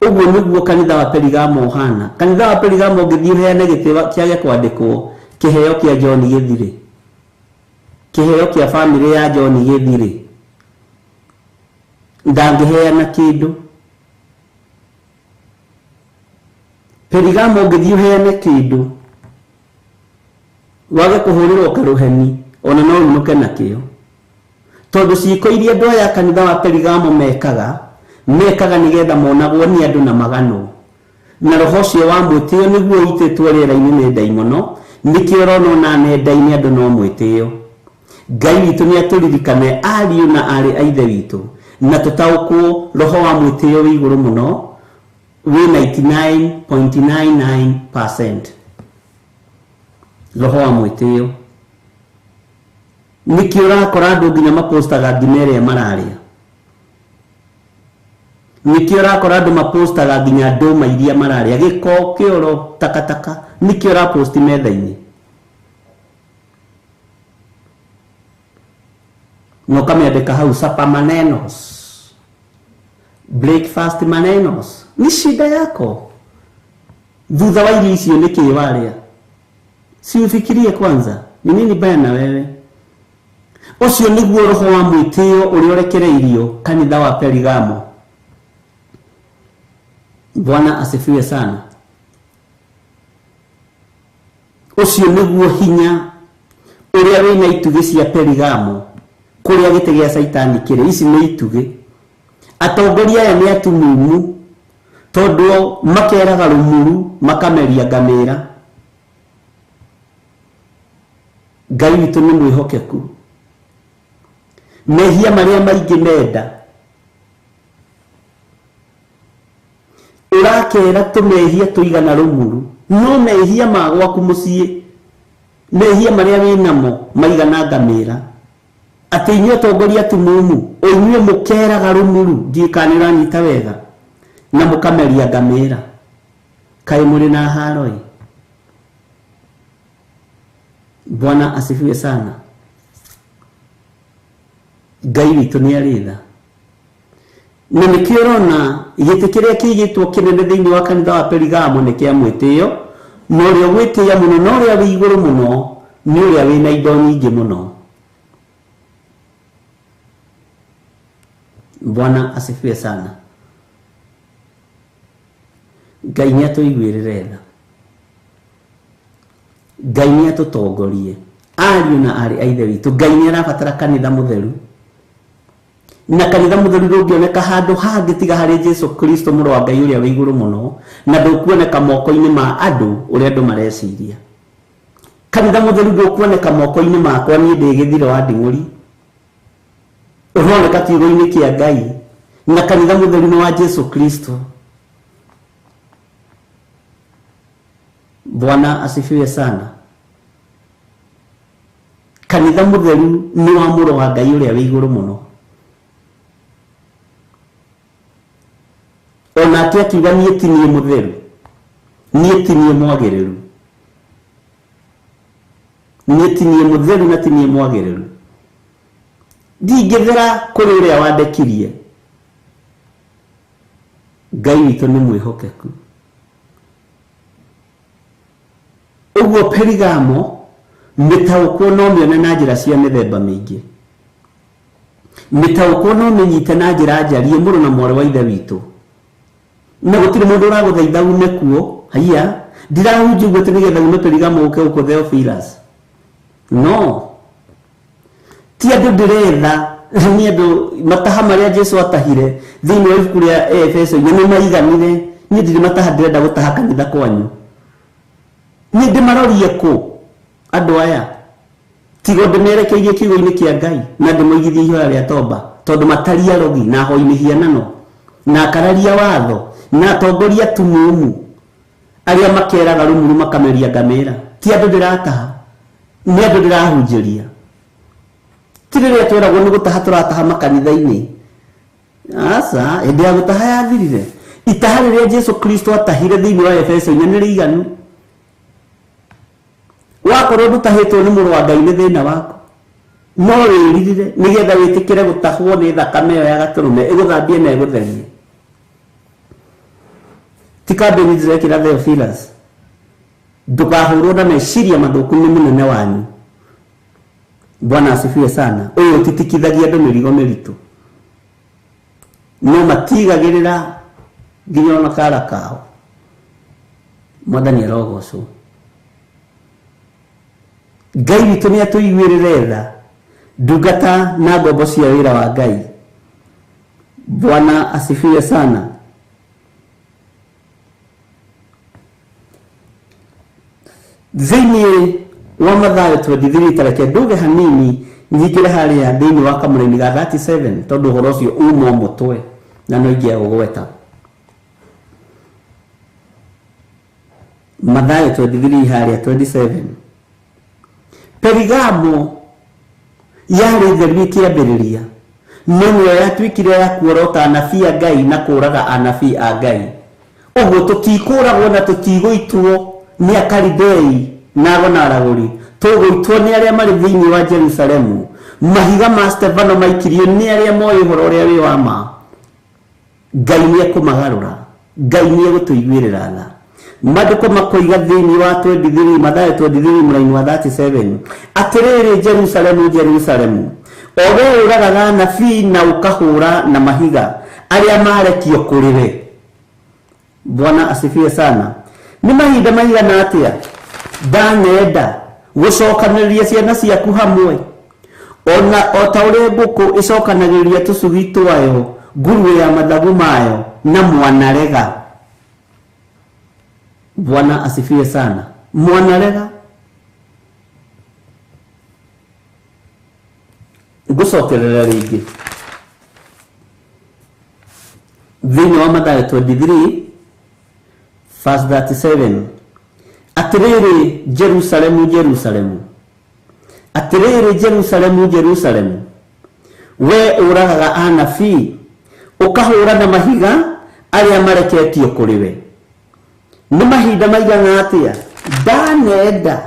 Ũguo nĩguo kanitha wa Perigamo ũhana. Kanitha wa Perigamo ũngĩthiĩ ũheane gĩtĩ kĩage kwandĩkwo kĩheo kĩa John gĩthire, kĩheo kĩa bamĩrĩ ya John gĩthire, ndangĩheana kĩndũ. Perigamo ũngĩthiĩ ũheane kĩndũ wage kũhũrĩrwo karũheni, ona no ũinũke nakĩo. Tondũ ciĩko iria andũ aya a kanitha wa Perigamo mekaga, mekaga nĩgetha monagwo nĩ andũ na maganwo. Na roho ũcio wa mwĩtĩo nĩguo ũitĩtwo rĩera-inĩ nĩ ndaimono, nĩkĩo ũrona ona nenda-inĩ andũ no mwĩtĩo. Ngai witũ nĩ atũririkane ariũ na aarĩ a ithe witũ, na tũtaũkwo roho wa mwĩtĩo wĩ igũrũ mũno, wĩ 99.99%. Roho wa mwĩtĩo. Nĩkĩo ũrakora andũ nginya mapostaga ngima ĩrĩa mararĩa. Nĩkĩo ũrakora andũ mapostaga nginya ndũma iria mararĩa, gĩko, kĩoro, takataka, nĩkĩo ũraposti metha-inĩ. Na ũkamĩandĩka hau sapa manenos, breakfast manenos. Ni shida yako. Thutha wa irio icio nĩkĩ warĩa? Si ufikirie kwanza ni nini baya na wewe. Ũcio nĩguo roho wa mwĩtĩo ũrĩa ũrekereirio kanitha wa Perigamo. Bwana asifiwe sana. Ũcio nĩguo hinya ũrĩa wĩna itugĩ cia Perigamo, kũrĩa gĩtĩ gĩa Caitani kĩrĩ. Ici nĩ itugĩ. Atongoria aya nĩ atumumu, tondũ makeraga rũmuru makameria ngamĩra. Ngai witũ nĩ mwĩhokeku. Mehia marĩa maingĩ menda, ũrakera tũmehia tũigana rũmuru, no mehia ma gwaku mũciĩ, mehia marĩa wĩnamo maigana ngamĩra. Atĩ inyuĩ atongoria atumumu, o inyuĩ mũkeraga rũmuru, ndiũĩ kana nĩ ũranyita wega, na mũkameria ngamĩra. Kaĩ mũrĩ na haro-ĩ. Bwana asifiwe sana. Ngai witũ nĩ arĩ tha. Na nĩkĩo ũrona gĩtĩ kĩrĩa kĩigĩtwo kĩnene thĩinĩ wa kanitha wa Perigamo nĩ kĩa mwĩtĩo, na ũrĩa ũgwĩtĩĩa mũno na ũrĩa wĩ igũrũ mũno nĩ ũrĩa wĩna indo nyingĩ mũno. Bwana asifiwe sana. Ngai nĩ atũiguĩrĩre tha. Ngai nĩ atũtongorie. Ariũ na aarĩ a ithe witũ, Ngai nĩ arabatara kanitha mũtheru. Na kanitha mutheru ndũngĩoneka handũ hangĩ tiga harĩ Jesu Kristo mũrũ wa Ngai ũrĩa wĩ igũrũ mũno, na ndũkuoneka moko-inĩ ma andũ ũrĩa andũ mareciria. Kanitha mutheru ndũkuoneka moko-inĩ makwa niĩ ndĩ gĩthiro wa nding'ũri, ũroneka kiugo-inĩ kĩa Ngai. Na kanitha mutheru nĩ wa Jesu Kristo. Bwana asifiwe sana. Kanitha mutheru nĩ wa mũrũ wa Ngai ũrĩa wĩ igũrũ mũno. Onake akiuga niĩ ti niĩ mũtheru, niĩ ti niĩ mwagĩrĩru, niĩ ti niĩ mũtheru na ti niĩ mwagĩrĩru, ndingĩthera kũrĩ ũrĩa wandekirie. Ngai witũ nĩ mwĩhokeku. Ũguo Perigamo mĩtaũkwo no mĩone na njĩra cia mĩthemba mĩingĩ, mĩtaũkwo no mĩnyite na njĩra njarie mũrũ na mwarĩ wa ithe witũ, na gũtirĩ mũndũ ũragũthaitha ume kuo. Haiya, ndirahunjia ũguo atĩ nĩgetha ume Perigamo ũke gũkũ Theophilus. No ti andũ ndĩretha, nĩ andũ mataha marĩa Jesu atahire thĩinĩ wa ibuku rĩa Efeso nĩ maiganire. Niĩ ndirĩ mataha ndĩrenda gũtaha kanitha kwanyu. Niĩ ndĩmarorie kũ andũ aya? Tiga ndĩmerekeirie kiugo-inĩ kĩa Ngai na ndĩmoigithie ihoya rĩa tomba, tondũ mataria rogi na ahoi mĩhianano na akararia watho na atongoria tumumu arĩa makeraga rũmuru makameria ngamĩra. Ti andũ ndĩrataha, nĩ andũ ndĩrahunjĩria. Ti rĩrĩa tweragwo nĩ gũtaha tũrataha makanitha-inĩ. Aca, hĩndĩ ya gũtaha yathirire. Itaha rĩrĩa Jesu Kristo atahire thĩinĩ wa Efeso nĩ rĩiganu. Wakorwo ndũtahĩtwo nĩ mũrũ wa Ngai nĩ thĩna waku, no wĩririre nĩgetha wĩtĩkĩre gũtahwo nĩ thakame ĩyo ya gatũrũme ĩgũthambie na ĩgũtherie. Ti kambĩni ndĩrekĩra Theophilus, ndũkahũrwo na meciria mathũku nĩ mũnene wanyu. Bwana asifiwe sana. Ũyũ ũtitikithagia andũ mĩrigo mĩritũ, no matigagĩrĩra nginya ona kara kao. Mwathani arogocwo. Ngai witũ nĩ atũiguĩrĩre tha, ndungata na ngombo cia wĩra wa Ngai. Bwana asifiwe sana. Thĩinĩ wa Mathayo 23, tareke nduge hanini nyingĩre harĩa thĩinĩ wa kamũraini ga 37, tondũ ũhoro ũcio uma mũtwe na no ingĩa gũgweta. Mathayo 23 harĩa 27. Perigamo yarĩ theru ĩkĩambĩrĩria, no nĩyo yatuĩkire ya kuorota anabii a Ngai na kũũraga anabii a Ngai. Ũguo tũtikũragwo na tũtigũitwo nĩ Akalidei na ago na aragũri, tũgũitwo nĩ arĩa marĩ thĩinĩ wa Jerusalemu. Mahiga ma Stefano maikirio nĩ arĩa moĩ ũhoro ũrĩa wĩ wa ma. Ngai nĩ ekũmagarũra, Ngai nĩ egũtũiguĩrĩra tha. Maandĩko makoiga thĩinĩ wa 23, Mathayo 23 mũraini wa 37, atĩrĩrĩ Jerusalemu, Jerusalemu, o we ũragaga anabii na ũkahũra na mahiga arĩa marekio kũrĩ we. Bwana asifiwe sana. Nĩ mahinda maigana atĩa ndanenda gũcokanĩrĩria ciana ciaku hamwe, ona o ta ũrĩa ngũkũ ĩcokanagĩrĩria tũcui twayo nguruwe ya mathagu mayo na mwanarega. Bwana asifiwe sana. Mwanarega. Ngũcokerera rĩngĩ thĩinĩ wa Mathayo 23 verse 37, atĩrĩrĩ Jerusalemu, Jerusalemu, atĩrĩrĩ Jerusalemu, Jerusalemu, we ũragaga anabii ũkahũra na mahiga arĩa mareketio kũrĩ we. Nĩ mahinda maigana atĩa ndanenda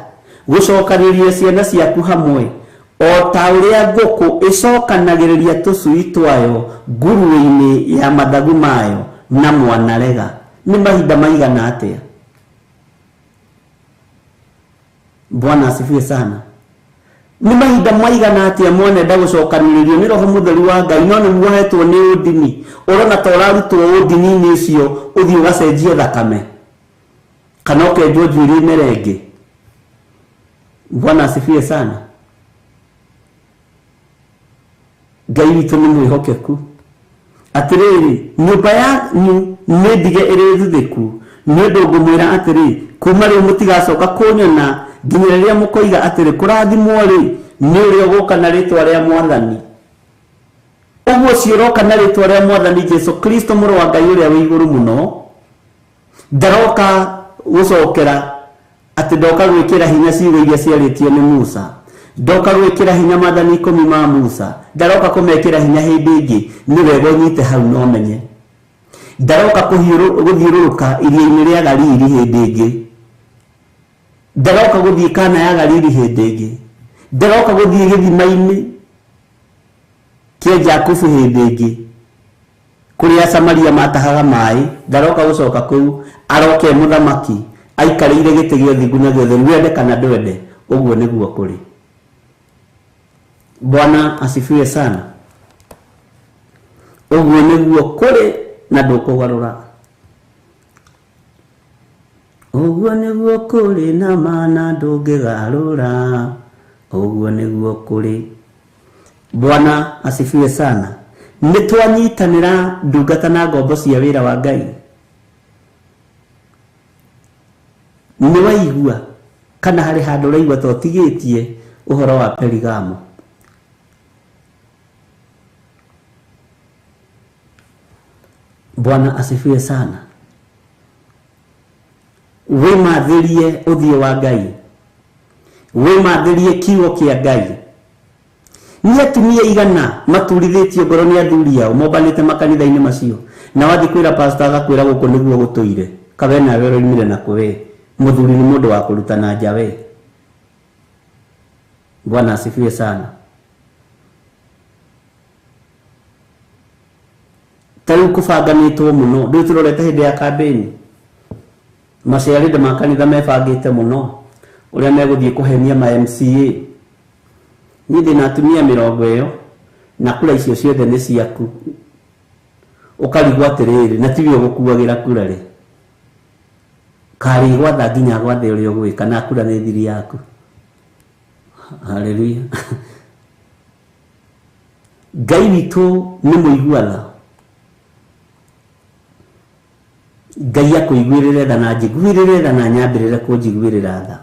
gũcokanĩrĩria ciana ciaku hamwe o ta ũrĩa ngũkũ ĩcokanagĩrĩria tũcui twayo nguruwe-inĩ ya mathagu mayo na mwanarega. Nĩ mahinda maigana atĩa? Bwana asifiwe sana. Nĩ mahinda maigana atĩa mwanenda gũcokanĩrĩrio nĩ Roho Mũtheru wa Ngai, no nĩ muohetwo nĩ ũndini, ũrona ta ũrarutwo ũndini-inĩ ũcio ũthiĩ ũgacenjie thakame kana ũkenjwo njuĩrĩ imere ĩngĩ. Bwana asifiwe sana. Ngai witũ nĩ mwĩhokeku. Atĩrĩrĩ, nyũmba yanyu nĩ ndige ĩrĩ thuthĩku, nĩ ũndũ ngũmwĩra atĩrĩ, kuma rĩu mũtigacoka kũnyona nginya rĩrĩa mũkoiga atĩrĩ, kũrathimwo-rĩ nĩ ũrĩa ũgũka na rĩtwa rĩa Mwathani. Ũguo ũcio ũroka na rĩtwa rĩa Mwathani Jesu Kristo mũrũ wa Ngai ũrĩa wĩ igũrũ mũno, ndaroka gũcokera atĩ ndoka gwĩkĩra hinya ciugo iria ciarĩtio nĩ Musa, ndoka gwĩkĩra hinya maathani 10 ma Musa, ndaroka kũmekĩra hinya hĩndĩ ĩngĩ. Nĩ wega ũnyite hau no menye. Ndaroka gũthiũrũrũka iria-inĩ rĩa Galili hĩndĩ ĩngĩ, ndaroka gũthiĩ Kana ya Galili hĩndĩ ĩngĩ, ndaroka gũthiĩ gĩthima-inĩ kĩa Jakubu hĩndĩ ĩngĩ kũrĩa Samaria matahaga maĩ, ndaroka gũcoka kũu. Aroke mũthamaki aikarĩire gĩtĩ gĩa ũthingu na gĩa ũtheru, wende kana ndwende, ũguo nĩguo kũrĩ. Bwana asifiwe sana. Ũguo nĩguo kũrĩ na ndũkũgarũra. Ũguo nĩguo kũrĩ na mana ndũngĩgarũra. Ũguo nĩguo kũrĩ. Bwana asifiwe sana. Nĩ twanyitanĩra ndungata na ngombo cia wĩra wa Ngai. Nĩ waigua kana harĩ handũ ũraigua ta ũtigĩtie ũhoro wa Perigamo? Bwana asifiwe sana. Wĩmathĩrie ũthiũ wa Ngai, wĩmathĩrie kiugo kĩa Ngai. Nĩ atumia igana maturithĩtio ngoro nĩ athuri ao mombanĩte makanitha-inĩ macio, na wathiĩ kwĩra pastor agakwĩra gũkũ nĩguo gũtũire, kawe nawe ũroimire na kũwe mũthuri nĩ mũndũ wa kũruta na nja we. Bwana asifiwe sana. Ta rĩu kũbanganĩtwo mũno, ndũĩ tũrorete hĩndĩ ya kambĩni, maciarĩndĩ ma kanitha mebangĩte mũno ũrĩa megũthiĩ kũhenia ma MCA. Niĩ ndĩna atumia 20 ĩyo na kura icio ciothe nĩ ciaku. Ũkarigwo atĩrĩrĩ, na tiwe ũgũkuagĩra kura rĩ, karĩ gwatha nginya gwathe ũrĩa ũgwĩka, na kura nĩ thiri yaku. Haleluya. Ngai witũ nĩ mũigua tha. Ngai akũiguĩrĩre tha na njiguĩrĩre tha na nyambĩrĩre kũnjiguĩrĩra tha,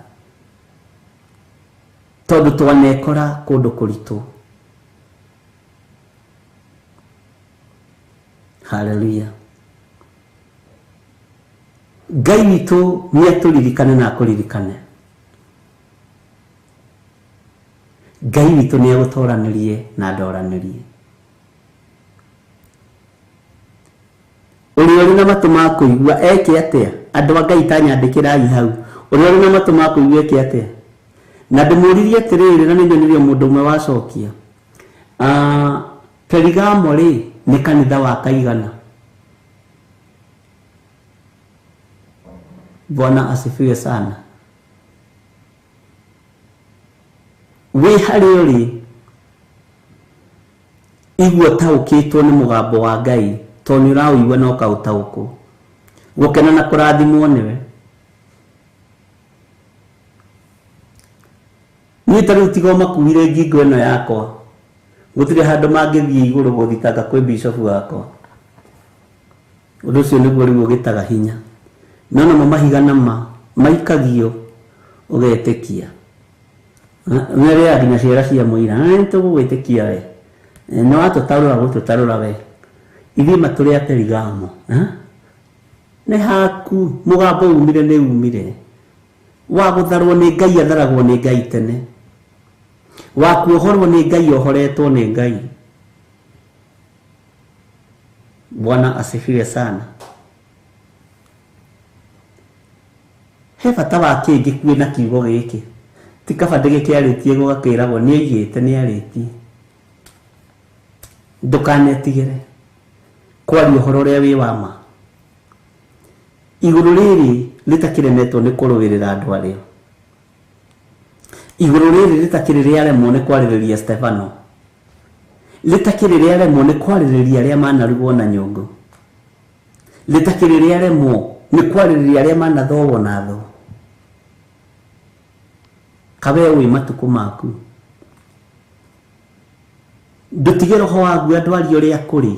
tondũ twanekora kũndũ kũritũ. Haleluya. Ngai witũ nĩ atũririkane na akũririkane. Ngai witũ nĩ agũtoranĩrie na ndoranĩrie. Ũrĩa ũrĩ na matũ ma kũigua eke atĩa? Andũ a Ngai tanyandĩkĩrai hau. Ũrĩa ũrĩ na matũ ma kũigua eke atĩa? Na ndĩmũririe atĩrĩrĩ, na nĩnyonirio mũndũ ũmwe wacokia. Perigamo rĩ nĩ kanitha wa kaigana? Bwana asifiwe sana. Wĩ harĩa ũrĩ, igua ũtaũkĩtwo nĩ mũgambo wa Ngai, tondũ nĩ ũraũigua na ũkaũtaũkwo. Gũkena na kũrathimwo nĩwe. Niĩ ta rĩu tiga makuire ngingo ĩno yakwa, gũtirĩ handũ mangĩthiĩ igũrũ gũthitanga kwĩ bishop wakwa. Ũndũ ũcio nĩguo rĩu ũgĩtaga hinya. No namo mahiga nama maikagio ũgetĩkia. Nĩarĩaga nginya ciara cia mũira, nĩ tũgũgwĩtĩkia we, nĩ watũtarũra gũtũtarũra we, ithuĩ matũrĩ a Perigamo. Nĩ haku mũgambo umire nĩ umire. Wa gũtharwo nĩ Ngai atharagwo nĩ Ngai tene, wa kuohorwo nĩ Ngai ohoretwo nĩ Ngai. Bwana asifiwe sana. He bata wa kĩ ngĩkue na kiugo gĩkĩ? Ti kaba ndĩgĩkĩarĩtie gũgakĩragwo nĩ aigĩte nĩ arĩtie. Ndũkanetigĩre kwaria ũhoro ũrĩa wĩ wa ma. Igũrũ rĩrĩ rĩtakĩremetwo nĩ kũrũĩrĩra andũ arĩo. Igũrũ rĩrĩ rĩtakĩrĩ rĩaremwo nĩ kwarĩrĩria Stefano, rĩtakĩrĩ rĩaremwo nĩ kwarĩrĩria arĩa manarugwo na nyũngũ, rĩtakĩrĩ rĩaremwo nĩ kwarĩrĩria arĩa manathogwo na thoo. Kawe wĩ matukũ maku. Ndũtige roho waguo ndwarie ũrĩa kũrĩ.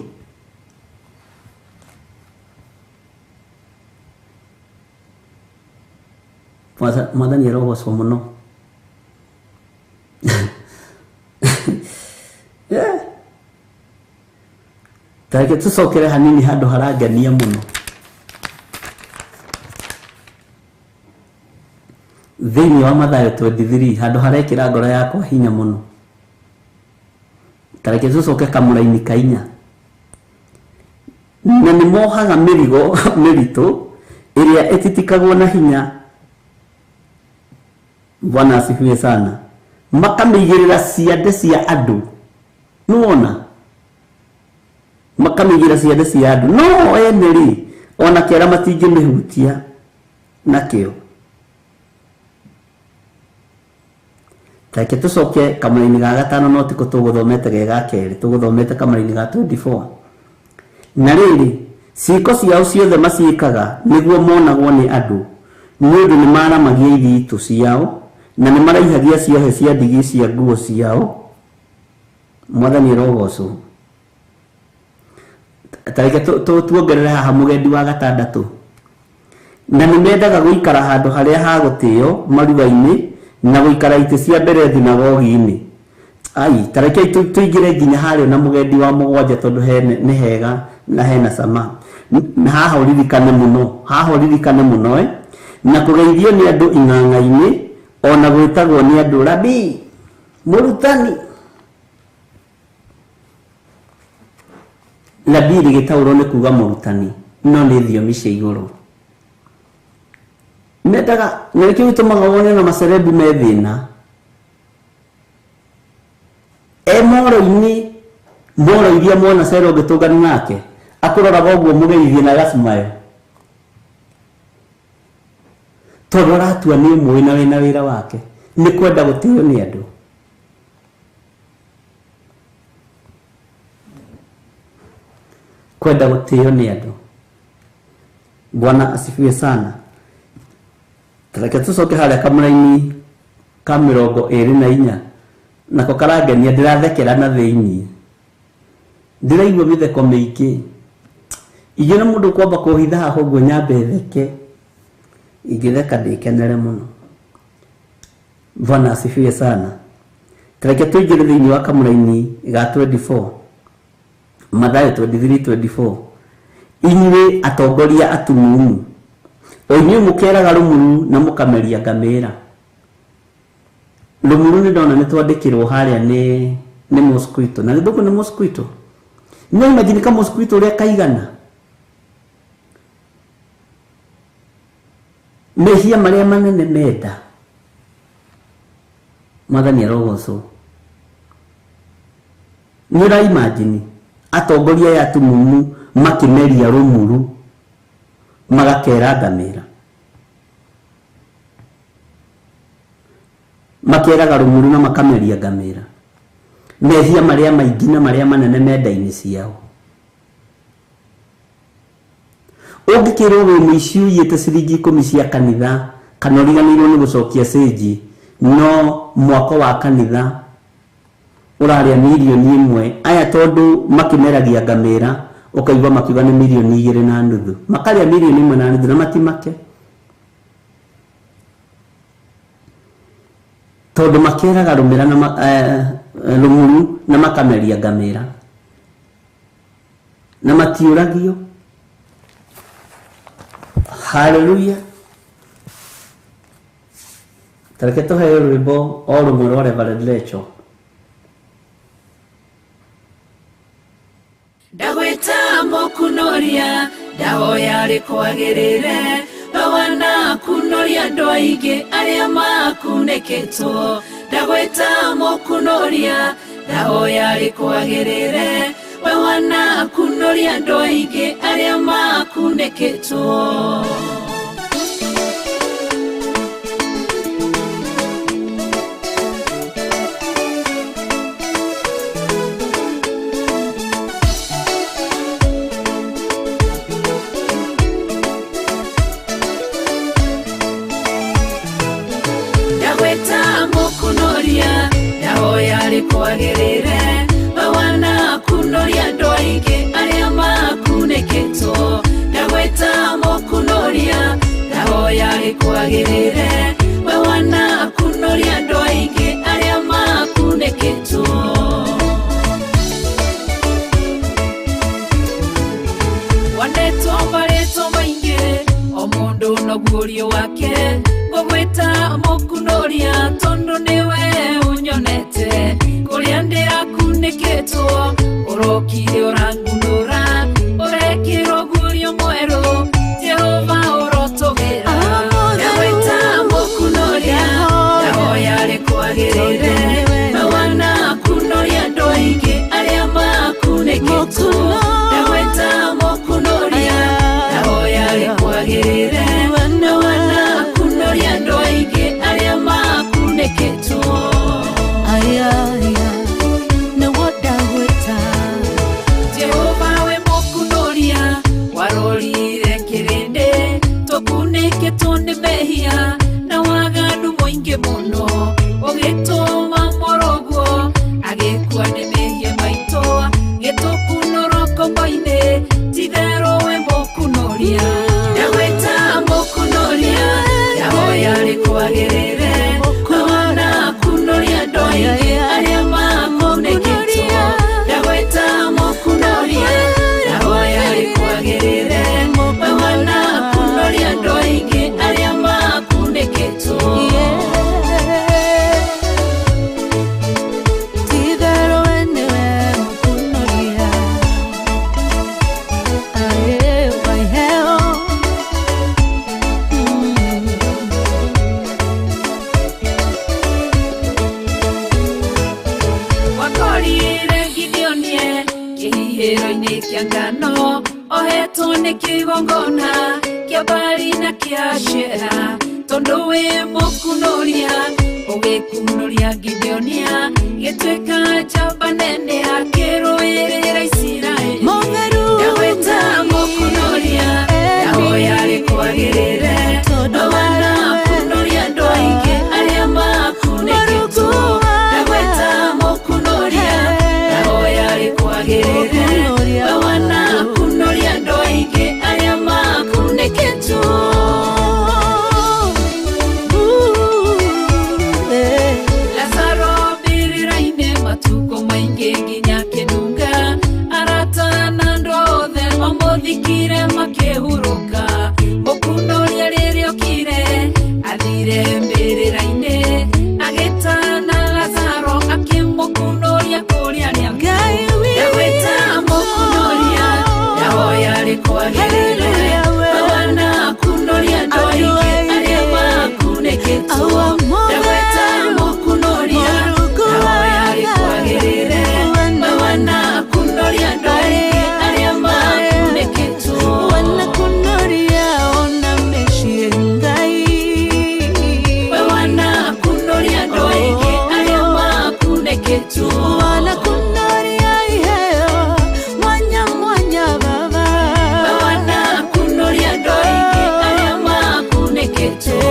Mwathani arogocwo mũno. Yeah. Tareke tũcokere hanini handũ harangenia mũno. Thĩinĩ wa Mathayo 23 handũ harekĩra ngoro yakwa hinya mũno. Tareke tũcoke kamũraini ka inya. Na nĩ mohaga mĩrigo mĩritũ ĩrĩa ĩtitikagwo na hinya. Bwana asifiwe sana. Makamĩigĩrĩra ciande cia andũ. Nĩwona? Makamĩigĩrĩra ciande cia andũ. No ene rĩ, ona kĩara matingĩmĩhutia nakĩo. Reke tũcoke kamũraini ga gatano no tiko tũgũthomete ge ga kerĩ, tũgũthomete kamũraini ga 24. Na rĩrĩ, ciĩko ciao ciothe maciĩkaga nĩguo monagwo nĩ andũ, nĩ ũndũ nĩ maramagia ithitũ ciao na nĩ maraihagia ciohe cia ndigi cia nguo ciao. Mwathani arogocwo. Tareke tuongerere haha mũgendi wa gatandatũ. Na nĩ mendaga gũikara handũ harĩa ha gũtĩo maruga-inĩ na gũikara itĩ cia mbere thunagogi-inĩ. Ai, tareke tũingĩre nginya harĩa na mũgendi wa mũgwanja tondũ nĩ hega na hena cama. Na haha ũririkane mũno, haha ũririkane mũno Na kũgeithio nĩ andũ ing'ang'a-inĩ ona gwĩtagwo nĩ andũ rabi, mũrutani. Rabi rĩgĩtaũrwo nĩ kuga mũrutani, no nĩ thiomi cia igũrũ. Mendaga, na nĩkĩo gĩtũmaga wone na macerebu me thĩna. E moro-inĩ, moro iria mwana cero ũngĩtũngana nake, akũroraga ũguo mũgeithie na agacumayo. Tondũ aratua nĩ ũmũĩ na wĩna wĩra wake, nĩ kwenda gũtĩo nĩ andũ. Kwenda gũtĩo nĩ andũ. Bwana asifiwe sana. Reke tũcoke harĩa kamũraini ka 24 nako karangenia, ndĩrathekera na thĩiniĩ, ndĩraigua mĩtheko mĩingĩ. Ingĩona mũndũ kwamba kũhitha haha ũguo nyambe theke, ingĩtheka ndĩkenere mũno. Bwana asifiwe sana. Reke tũingĩre thĩiniĩ wa kamũraini ga 24, Mathayo 23:24. Inyuĩ atongoria atumumu, o inyuĩ mũkeraga rũmuru na mũkameria ngamĩra. Rũmuru nĩ ndona nĩ twandĩkĩrwo harĩa nĩ mosquito. Na gĩthũngũ nĩ mosquito. No imagine ka mosquito ũrĩa kaigana. Mehia marĩa manene menda. Mwathani arogocwo. Nĩ ũra imagine atongoria aya atumumu makĩmeria rũmuru magakera ngamĩra. Makeraga rũmuru na makameria ngamĩra. Mehia marĩa maingĩ na marĩa manene menda-inĩ ciao. Ũngĩkĩrwo wĩ mũici ũiyĩte ciringi 10 cia kanitha kana ũriganĩirwo nĩ gũcokia cĩnji, no mwako wa kanitha ũrarĩa mirioni 1. Aya tondũ makĩmeragia ngamĩra ũkaigua makiuga nĩ mirioni 2.5. Makarĩa mirioni 1.5 na matimake. Tondũ makeraga rũmĩra na rũmuru na makameria ngamĩra. Na matiũragio. Hallelujah. Tareke tũheo rwĩmbo o rũmwe rwa Reverend Lecho. Ndagwĩta mũkunoria, ndahoya rĩkwagĩrĩre, bawana kunoria andũ aingĩ arĩa makunĩkĩtwo. Ndagwĩta mũkunoria, ndahoya rĩkwagĩrĩre, bawana kunoria andũ aingĩ arĩa makunĩkĩtwo. Ndagwĩta mũkunoria, ndahoya rĩkwagĩrĩre, bawana rĩkwagĩrĩre we wanakunoria andũ aingĩ arĩa makunĩkĩtwo. Wanetwo marĩtwa maingĩ o mũndũ noguũrio wake ngũgwĩta mũkunoria tondũ nĩwe ũnyonete kũrĩa ndĩrakunĩkĩtwo ũrokire ũrangunũra ũrekĩrwo guũrio mwerũ Jehova ũrotũgĩra. Ndagwĩta mũkunoria ndahoya rĩkwagĩrĩre we wanakunoria andũ aingĩ arĩa makunĩkĩtwo. Ndagwĩta mũkunoria ndahoya rĩkwagĩrĩre we wanakunoria andũ aingĩ arĩa makunĩkĩtwo. Jehova we mũkunoria warorire kĩrĩndĩ tũkunĩkĩtwo nĩ mehia na waganu mũingĩ mũno ũgĩtũma mũrũguo agĩkua nĩ mehia maitũ gĩtũkunũrwo ngombo-inĩ titherũ we mũkunoria. Ndagwĩta mũkunoria ndahoya rĩkwagĩrĩre we wanakunoria andũ aingĩ arĩa makunĩkĩtwo. Ndagwĩta mũkunoria ndahoya rĩkwagĩrĩre we wanakunoria andũ aingĩ arĩa makunĩkĩtwo. Wakorire Gideonie kĩhihĩro-inĩ kĩa ngano ohetwo nĩ kĩgongona kĩa Baali na kĩa Ashera tondũ wĩ mũkunoria ũgĩkunoria Gideonia gĩtuĩka njamba nene akĩrũĩrĩra Isiraeli. Ndagwĩta mũkunoria ndahoya rĩkwagĩrĩre we wanakunoria andũ aingĩ arĩa makunĩkĩtwo. Ndagwĩta mũkunoria ndahoya rĩkwagĩrĩre we wanakunoria andũ aingĩ arĩa makunĩkĩtwo. Lazaro mbĩrĩra-inĩ matukũ maingĩ nginya kĩnunga arata na andũ othe mamũthikire makĩhurũka mũkunoria rĩrĩa okire athire mbĩrĩra-inĩ agĩtana Lazaro akĩmũkunoria kũrĩa arĩa. Ndagwĩta mũkunoria ndahoya rĩkwagĩrĩre we wanakunoria andũ aingĩ arĩa makunĩkĩtwo. Ndagwĩta mũkunoria ndahoya rĩkwagĩrĩre we wanakunoria andũ aingĩ arĩa makunĩkĩtwo. We wanakunoria andũ aingĩ arĩa makunĩkĩtwo. We wanakunoria andũ aingĩ arĩa makunĩkĩtwo.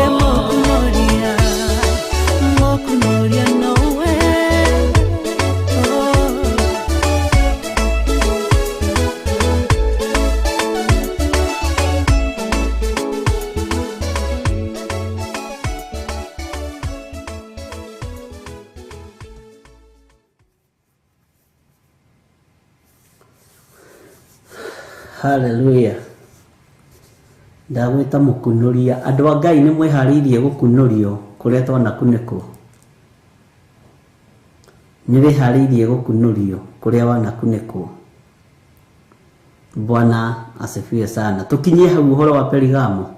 Haleluya. Ndagwĩta mũkunoria andũ a Ngai nĩ mwĩharĩirie gũkunorio kũrĩa twanakunĩkwo. Nĩ wĩharĩirie gũkunorio kũrĩa wanakunĩkwo. Bwana asifiwe sana. Tukinyie hau ũhoro wa Perigamo,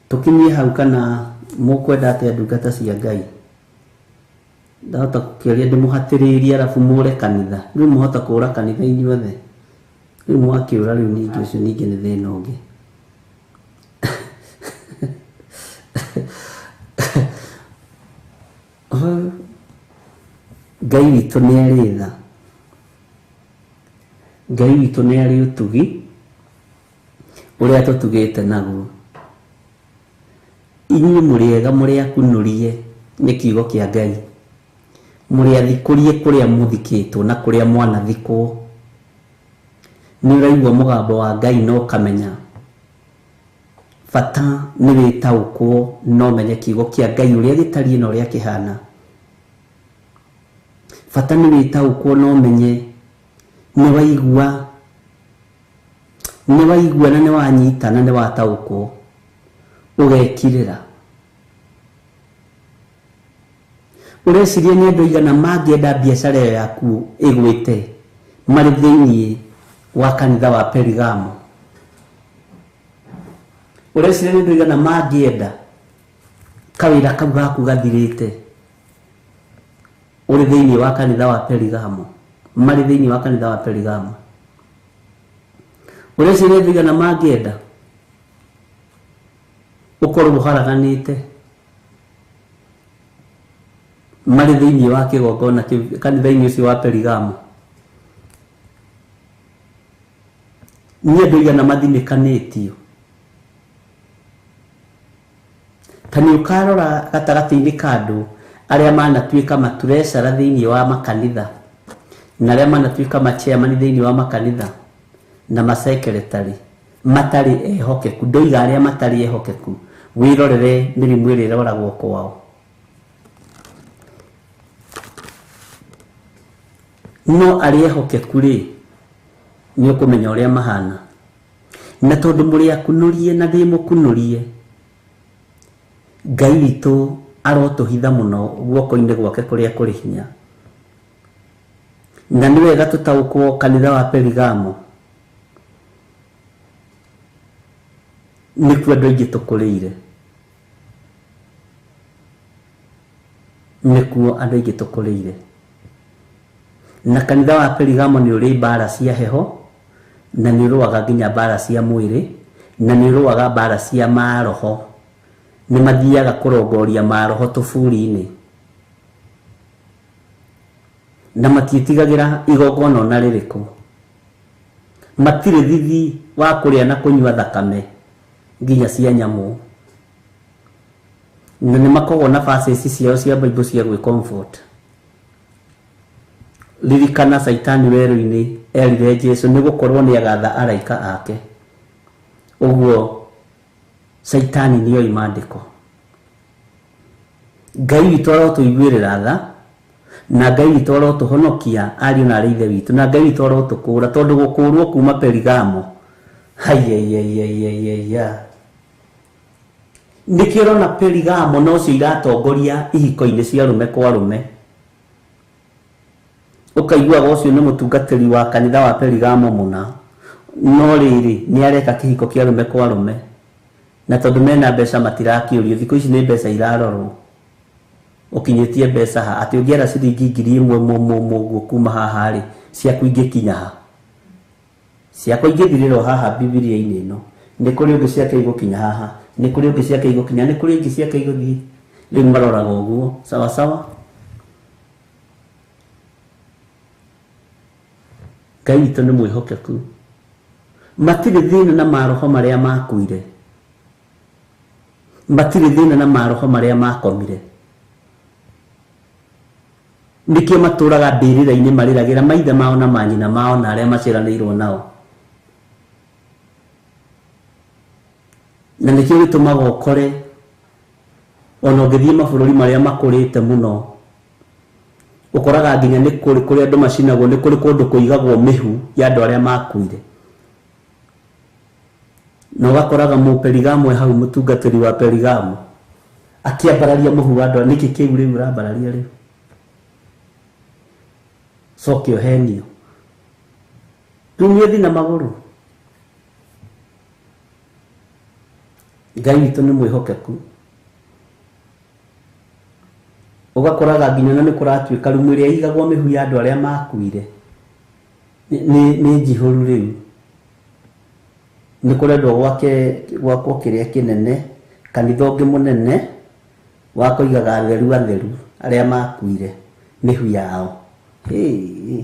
tukinyie hau kana mũkwenda atĩa ndungata cia Ngai. Ndahota gũkĩũria ndĩmũhatĩrĩrie arabu mũre kanitha rĩu mũhota kũra kanitha inyuothe rĩu mwakĩũra rĩu ningĩ ũcio ningĩ nĩ thĩna ũngĩ. Ngai witũ nĩ arĩ tha, Ngai witũ nĩ arĩ ũtugi ũrĩa tũtugĩte naguo. Inyuĩ mũrĩ ega mũrĩ akunũrie nĩ kiugo kĩa Ngai, mũrĩ athikũrie kũrĩa mũthikĩtwo na kũrĩa mwanathikwo. Nĩ ũraigua mũgambo wa Ngai na ũkamenya Bata nĩ wĩtaũkwo no menye kiugo kĩa Ngai ũrĩa gĩtariĩ na ũrĩa kĩhana. Bata nĩ wĩtaũkwo no menye nĩ waigua, nĩ waigua na nĩ wanyita na nĩ wataũkwo, ũgekirĩra. Ũreciria nĩ andũ aigana mangĩenda biacara ĩyo yaku ĩgwĩte marĩ thĩiniĩ wa kanitha wa Perigamo? Ũreciria nĩ andũ aigana mangĩenda kawĩra kau gaku gathirĩte ũrĩ thĩiniĩ wa kanitha wa Perigamo, marĩ thĩiniĩ wa kanitha wa Perigamo? Ũreciria nĩ andũ aigana mangĩenda ũkorwo ũharaganĩte marĩ thĩiniĩ wa kĩgongona kĩu kanitha-inĩ ũcio wa Perigamo? Nĩ andũ aigana mathinĩkanĩtio? Ta nĩ ũkarora gatagatĩ-inĩ ka andũ arĩa manatuĩka maturecara thĩiniĩ wa makanitha na arĩa manatuĩka machairman thĩiniĩ wa makanitha na masekretary matarĩ ehokeku. Ndoiga arĩa matarĩ ehokeku, wĩrorere mĩrimũ ĩrĩa ĩroragwo kwao. No arĩa ehokeku rĩ, nĩ ũkũmenya ũrĩa mahana. Na tondũ mũrĩ akunũrie na ndĩ mũkunũrie, Ngai witũ arotũhitha mũno guoko-inĩ gwake kũrĩa kũrĩ hinya. Na nĩ wega tũtaũkwo kanitha wa Perigamo nĩkuo andũ aingĩ tũkũrĩire, nĩkuo andũ aingĩ tũkũrĩire. Na kanitha wa Perigamo nĩ ũrĩ mbara cia heho, na nĩ ũrũaga nginya mbara cia mwĩrĩ, na nĩ ũrũaga mbara cia maroho. Nĩ mathiaga kũrongoria maroho tũburi-inĩ, na matiĩtigagĩra igongona ona rĩrĩkũ. Matirĩ thithi wa kũrĩa na kũnyua thakame nginya cia nyamũ, na nĩ makoragwo na verses ciao cia Bible cia gwĩ comfort. Ririkana Caitani werũ-inĩ erire Jesu nĩ gũkorwo nĩ agatha araika ake. Ũguo Caitani nĩoĩ maandĩko. Ngai witũ arotũiguĩrĩra tha, na Ngai witũ arotũhonokia ariũ na arĩ ithe witũ, na Ngai witũ arotũkũũra, tondũ gũkũũrwo kuma Perigamo, haiyaiyaiyaiya. Nĩkĩo ũrona Perigamo nocio iratongoria ihiko-inĩ cia arũme kwa arũme. Ũkaiguaga ũcio nĩ mũtungatĩri wa kanitha wa Perigamo mũna, no rĩrĩ nĩ areka kĩhiko kĩa arũme kwa arũme, na tondũ mena mbeca matirakĩũrio. Thikũ ici nĩ mbeca irarorwo, ũkinyĩtie mbeca ha, atĩ ũngĩara ciringi 1000 mũguo kuma haha rĩ, ciaku ingĩkinya ha? Ciakwa ingĩthirĩrwo haha Bibilia-inĩ ĩno. Nĩ kũrĩ ũngĩ ciake igũkinya haha, nĩ kũrĩ ũngĩ ciake igũkinya, nĩ kũrĩ ingĩ ciake igũthiĩ. Rĩu maroraga ũguo sawa sawa. Ngai witũ nĩ mwĩhokeku. Matirĩ thĩna na maroho marĩa makuire, matirĩ thĩna na maroho marĩa makomire. Nĩkĩo matũraga mbĩrĩra-inĩ marĩragĩra maithe mao na manyina mao na arĩa maciaranĩirwo nao. Na nĩkĩo gĩtũmaga ũkore ona ũngĩthiĩ mabũrũri marĩa makũrĩte mũno, ũkoraga nginya nĩ kũrĩ kũrĩa andũ macinagwo, nĩ kũrĩ kũndũ kũigagwo mĩhu ya andũ arĩa makuire. Na ũgakoraga mũperigamo e hau, mũtungatĩri wa Perigamo akĩambararia mũhu wa andũ. Nĩkĩ kĩu rĩu ũrambararia rĩu? Coke ũhenio. Rĩu nĩ ũthiĩ na magũrũ. Ngai witũ nĩ mwĩhokeku. Ũgakoraga nginya na nĩ kũratuĩka rumu ĩrĩa ĩigagwo mĩhu ya andũ arĩa makuire nĩ njihũru rĩu. Nĩ kũrendwo gwakwo kĩrĩa kĩnene, kanitha ũngĩ mũnene wa kũigaga atheru atheru arĩa makuire mĩhu yao. Hey.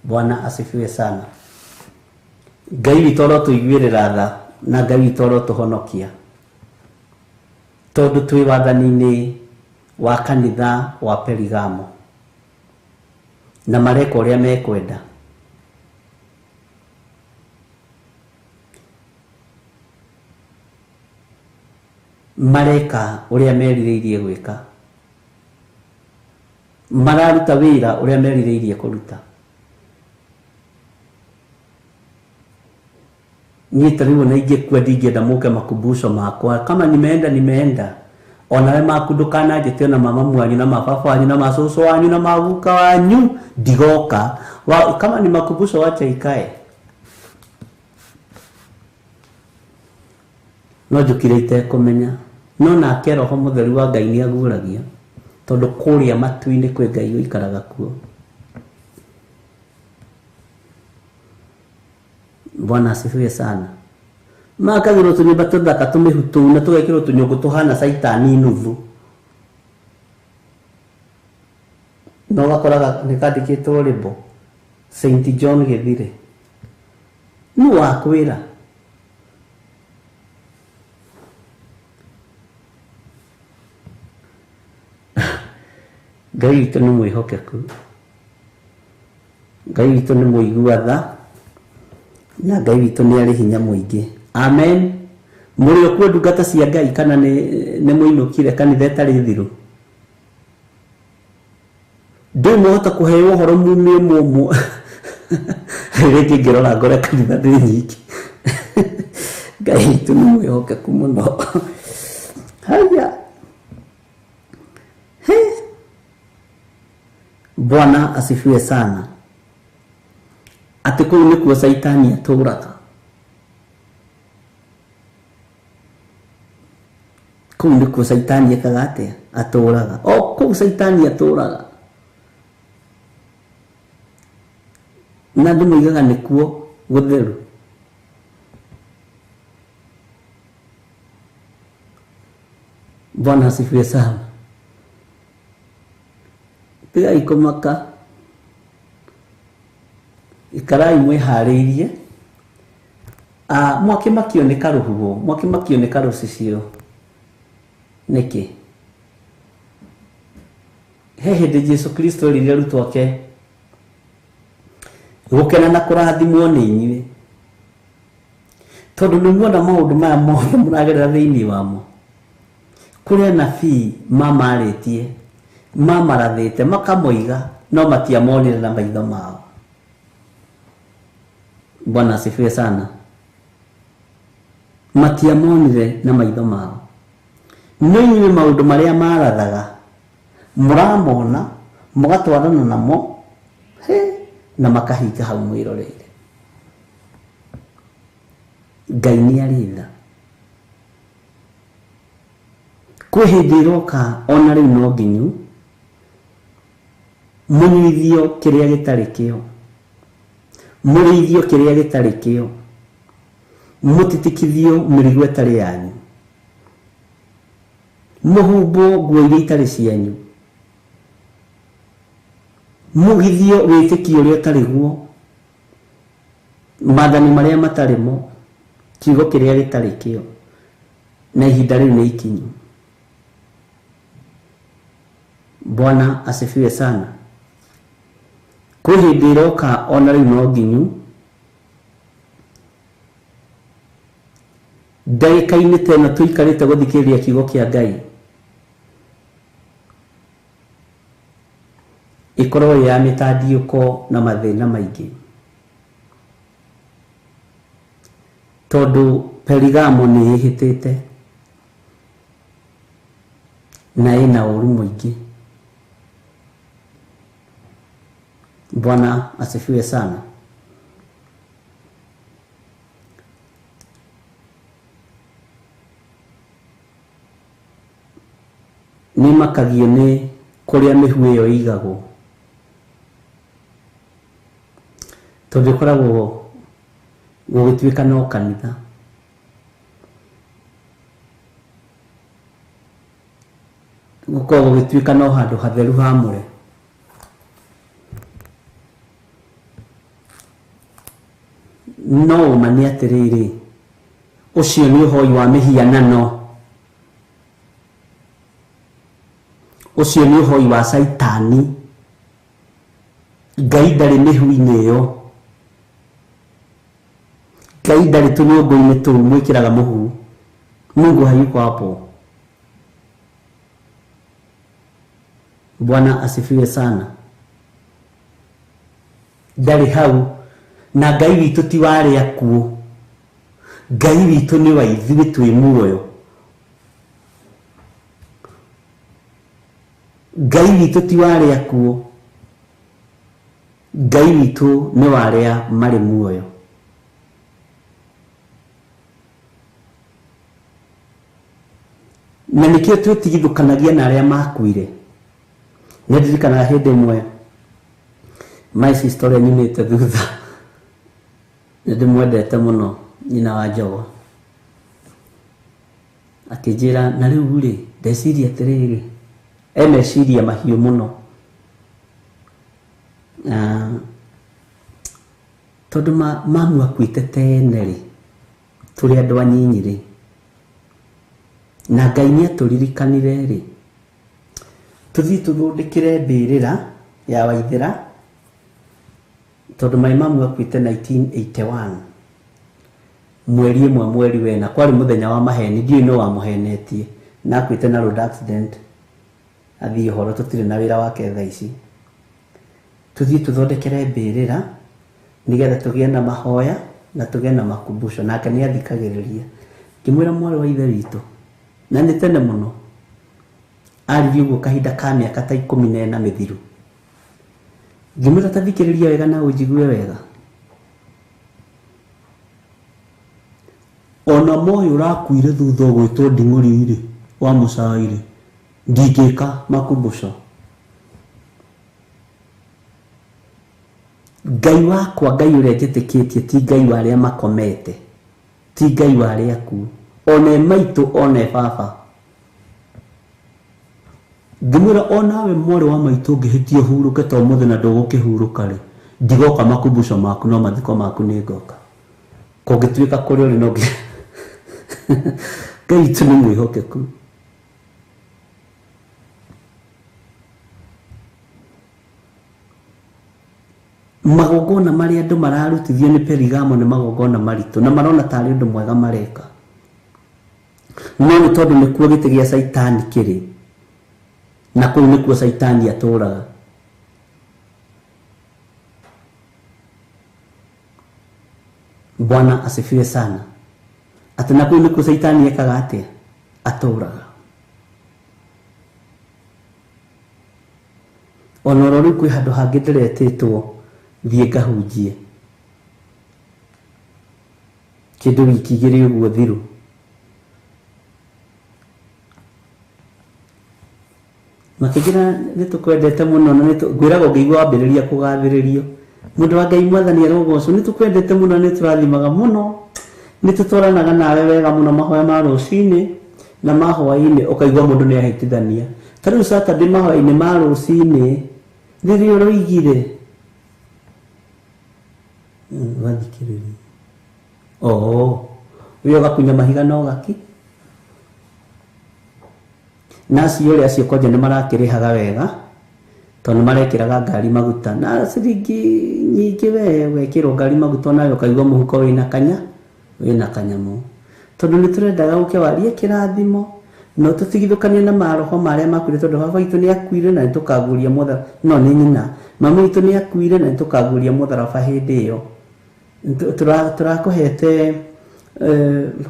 Bwana asifiwe sana. Ngai witũ arotũiguĩrĩra tha, na Ngai witũ arotũhonokia, tondũ twĩ wathani-inĩ wa kanitha wa Perigamo, na mareka ũrĩa mekwenda. Mareka ũrĩa merirĩirie gwĩka. Mararuta wĩra ũrĩa merirĩirie kũruta. Niĩ ta rĩu ona ingĩkua ndingĩenda mũke makumbusho makwa. Kama nimeenda nimeenda. Onawe maku ndũkananjĩte ona mama wanyu na mababa wanyu na macũcũ wanyu na maguka wanyu ndigoka. Kama ni makumbusho wacha ikae. No njũkire itekũmenya. No nake Roho Mũtheru wa Ngai nĩaguũragia tondũ kũrĩa matu-inĩ kwĩ Ngai ũikaraga kuo. Bwana asifiwe sana. Makagĩrwo tũnyũmba tũthaka tũmĩhu tũu na tũgekĩrwo tũnyũngũ tũhana caitani nuthu. No ũgakoraga nĩ kandĩkĩtwo rĩmbo Saint John Gĩthire. Nũ wakwĩra? Ngai witũ nĩ mwĩhokeku. Ngai witũ nĩ mũigua tha. Na Ngai witũ nĩ arĩ hinya mũingĩ. Amen. Mũrĩ okuo ndungata cia Ngai kana nĩ mũinũkire kanitha ĩtarĩ thiru? Ndũĩ mwahota kũheo ũhoro mumie mũmũ. Rĩngĩ ngĩrora ngore kanitha ndĩ nyingĩ. Ngai witũ nĩ mwĩhokeku mũno. Haya. He. Bwana asifiwe sana. Atĩ kũu nĩkuo caitani atũraga. Kũu nĩkuo caitani ekaga atĩa? Atũraga. O kũu caitani atũraga. Na andũ moigaga nĩkuo gũtheru. Bwana asifiwe sana. Tigai kũmaka. Ikarai mwĩharĩirie. Mwakĩmakio nĩ karũhuho, mwakĩmakio nĩ karũcicio. Nĩkĩ? He hĩndĩ Jesu Kristo erire arutwo ake gũkena na kũrathimwo nĩ inyuĩ tondũ nĩ muona maũndũ maya mothe mũragerera thĩinĩ wamo. Kũrĩ anabii mamarĩtie, mamarathĩte, makamoiga, no matiamonire na maitho mao. Bwana asifiwe sana. Matiamonire na maitho mao. No inyuĩ maũndũ marĩa marathaga mũramona, mũgatwarana namo, he, na makahinga hau mwĩroreire. Ngai nĩ arĩ tha. Kwĩ hĩndĩ ĩroka ona rĩu no nginyu mũnyuithio kĩrĩa gĩtarĩ kĩo, mũrĩithio kĩrĩa gĩtarĩ kĩo, mũtitikithio mĩrigo ĩtarĩ yanyu, mũhumbwo nguo iria itarĩ cianyu, mũgithio wĩtĩkio ũrĩa ũtarĩ guo, maathani marĩa matarĩ mo, kiugo kĩrĩa gĩtarĩ kĩo, na ihinda rĩu nĩ ikinyu. Bwana asifiwe sana. Kwĩ hĩndĩ ĩroka ona rĩu no nginyu ndagĩka-inĩ ta ĩno tũikarĩte gũthikĩrĩria kiugo kĩa Ngai ĩkorwo ĩ ya mĩtandiũko na mathĩna maingĩ, tondũ Perigamo nĩ ĩhĩtĩte na ĩna ũru mũingĩ. Bwana asifiwe sana. Nĩ makagio nĩ kũrĩa mĩhu ĩyo ĩigagwo, tondũ ĩkoragwo gũgĩtuĩka no kanitha. Gũkoragwo gũgĩtuĩka no handũ hatheru hamũre. No ũma nĩ atĩrĩrĩ, ũcio nĩ ũhoi wa mĩhianano, ũcio nĩ ũhoi wa caitani. Ngai ndarĩ mĩhu-inĩ ĩyo, Ngai ndarĩ tũnyũngũ-inĩ tũu mwĩkĩraga mũhu. Mungu hayuko hapo. Bwana asifiwe sana. Ndarĩ hau na Ngai witũ ti wa arĩa akuũ. Ngai witũ nĩ wa ithuĩ twĩ muoyo. Ngai witũ ti wa arĩa akuũ. Ngai witũ nĩ wa arĩa marĩ muoyo. Na nĩkĩo twĩtigithũkanagia na arĩa makuire. Nĩ ndirikanaga hĩndĩ ĩmwe my sister ũrĩa nyumĩte thutha, nĩ ndĩmwendete mũno, nyina wa Njogwa, akĩnjĩra na rĩu rĩ ndeciria atĩrĩrĩ, e meciria mahiũ mũno, tondũ mamu akuĩte tene rĩ, tũrĩ andũ anyinyi rĩ, na Ngai nĩ atũririkanire rĩ, tũthiĩ tũthondekere mbĩrĩra ya Waithĩra, tondũ my mamu akuĩte 1981 mweri ĩmwe mweri wena, kwarĩ mũthenya wa maheni, ndiũĩ nũ wamũhenetie, na akuĩte na road accident, athiĩ ũhoro tũtirĩ na wĩra wake thaa ici. Tũthiĩ tũthondekere mbĩrĩra nĩgetha tũgĩe na mahoya na tũgĩe na makumbusho. Nake nĩ athikagĩrĩria. Ngĩmwĩra mwarĩ wa ithe witũ, na nĩ tene mũno, aririe ũguo kahinda ka mĩaka ta 14 mĩthiru. Ngĩmwĩra ta thikĩrĩria wega na ũnjigue wega. Ona moyo ũrakuire thutha ũgwĩtwo nding'ũri rĩ, wa mũcai rĩ, ndingĩka makumbusho. Ngai wakwa, Ngai ũrĩa njĩtĩkĩtie, ti Ngai wa arĩa makomete, ti Ngai wa arĩa akuũ, ona e maitũ ona e baba. Ngĩmwĩra onawe mwarĩ wa maitũ ũngĩhĩtia ũhurũke ta ũmũthĩ na ndũgũkĩhurũka rĩ, ndigoka makumbusho maku no mathiko maku nĩ ngoka. Kũngĩtuĩka kũrĩa ũrĩ no nginya Ngai witũ nĩ mwĩhokeku. Magongona marĩa andũ mararutithio nĩ Perigamo nĩ magongona maritũ na marona tarĩ ũndũ mwega mareka, no nĩ tondũ nĩkuo gĩtĩ gĩa Caitani kĩrĩ, na kũu nĩkuo Caitani atũraga. Bwana asifiwe sana. Atĩ na kũu nĩkuo Caitani ekaga atĩa? Atũraga. Ona oro rĩu kwĩ handũ hangĩ ndĩretĩtwo thiĩ ngahunjie kĩndũ wiki igĩrĩ ũguo thiru. Makĩnjĩra nĩ tũkwendete mũno na ngwĩraga ũngĩigua wambĩrĩria kũgathĩrĩrio, mũndũ wa Ngai mwathani arogocwo, nĩ tũkwendete mũno, nĩ tũrathimaga mũno, nĩ tũtwaranaga nawe wega mũno mahoya ma rũcinĩ na ma hwaĩ-inĩ, ũkaigua mũndũ nĩ ahĩtithania. Ta rĩu Saturday mahoya-inĩ ma rũcinĩ rĩrĩa ũroigire wathikĩrĩria, oo we ũgakunya mahiga na ũgaki na acio ũrĩa acio kwanja nĩ marakĩrĩhaga wega tondũ nĩ marekĩraga ngari maguta na ciringi nyingĩ, we wekĩrwo ngari maguta onawe ũkaigua mũhuko wĩna kanya, wĩna kanyamũ, tondũ nĩ tũrendaga ũke warie kĩrathimo no tũtigithũkanie na maroho marĩa makuire, tondũ baba witũ nĩ akuire na nĩ tũkaguria mũtharaba, no nĩ nyina, mama witũ nĩ akuire na nĩ tũkaguria mũtharaba hĩndĩ ĩyo. Tũrakũhete,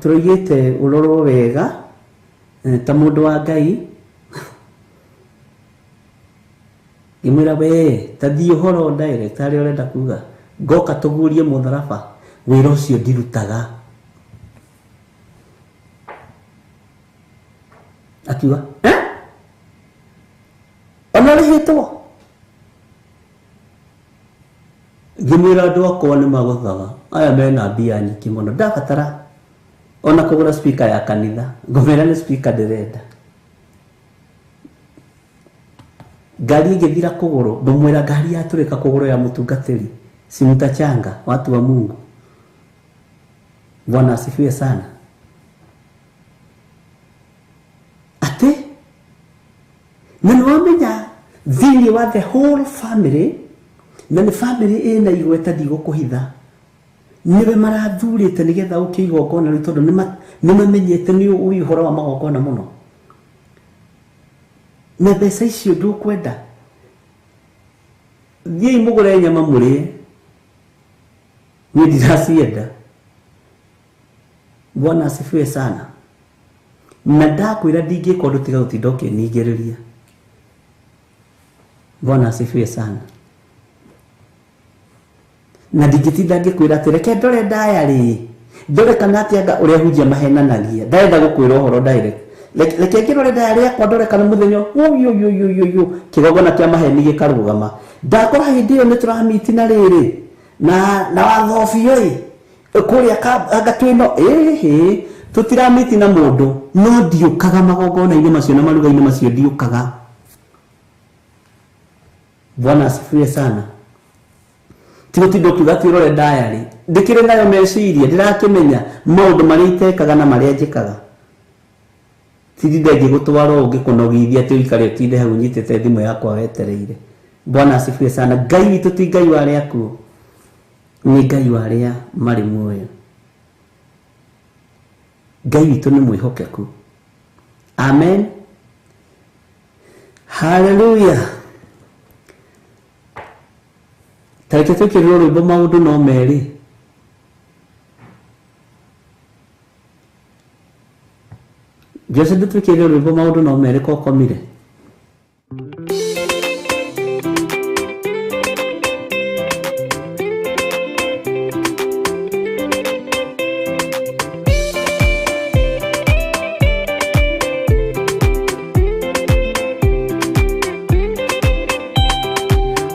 tũroigĩte ũrorwo wega ta mũndũ wa Ngai. Ngĩmwĩra we ta thiĩ ũhoro direct harĩa ũrenda kuga, ngoka tũgurie mũtharaba, wĩra ũcio ndirutaga. Akiuga eh, ona ũrĩhĩtwo? Ngĩmwĩra andũ akwa nĩ magũthaga, aya mena mbia nyingĩ mũno, ndabatara ona kũgũra speaker ya kanitha, ngũmwĩra nĩ speaker ndĩrenda. Ngari ĩngĩthira kũgũrũ, ngũmwĩra ngari yatũrĩka kũgũrũ ya mũtungatĩri, si mtachanga watu wa Mungu. Bwana asifiwe sana. Atĩ na nĩ wamenya thĩinĩ wa the whole family, na nĩ family ĩna igweta ndigũkũhitha, nĩwe marathurĩte nĩgetha ũke igongona rĩu, tondũ nĩ mamenyete nĩ ũĩ ũhoro wa magongona mũno. Na mbeca icio ndũkwenda. Thiĩi mũgũre nyama mũrĩe. Niĩ ndiracienda. Bwana asifiwe sana. Na ndakwĩra ndingĩka ũndũ tiga gũtinda ũkĩningĩrĩria. Bwana asifiwe sana. Na ndingĩtinda ngĩkwĩra atĩ reke ndore diary, ndore kana atĩ anga ũrĩa hunjia mahenanagia. Ndarenda gũkwĩra ũhoro direct. Reke ngĩrore diary yakwa ndore kana mũthenya ũyũ kĩgongona kĩa maheni gĩkarũgama. Ndakora hĩndĩ ĩyo nĩ tũramiti na rĩrĩ na watho biũ ĩ kũrĩa anga twĩno ĩhĩ tũtiramiti na mũndũ, no ndiũkaga magongona-inĩ macio na maruga-inĩ macio ndiũkaga. Bwana asifiwe sana. Tigotinda ũkiuga atĩ ũrore diary, ndĩkĩrĩ nayo meciria, ndĩrakĩmenya maũndũ marĩa itekaga na marĩa njĩkaga. Tindinde ngĩgũtwara ũũ ngĩkũnogithia atĩ ũikare ũtinde hau ũnyitĩte thimũ yakwa wetereire. Bwana asifiwe sana. Ngai witũ ti Ngai wa arĩa akuũ, nĩ Ngai wa arĩa marĩ muoyo. Ngai witũ nĩ mwĩhokeku. Amen. Hallelujah. Tareke twĩkĩrĩrwo rwĩmbo maũndũ no merĩ. Jose ndũtwĩkĩrĩre rwĩmbo maũndũ no merĩ kokomire.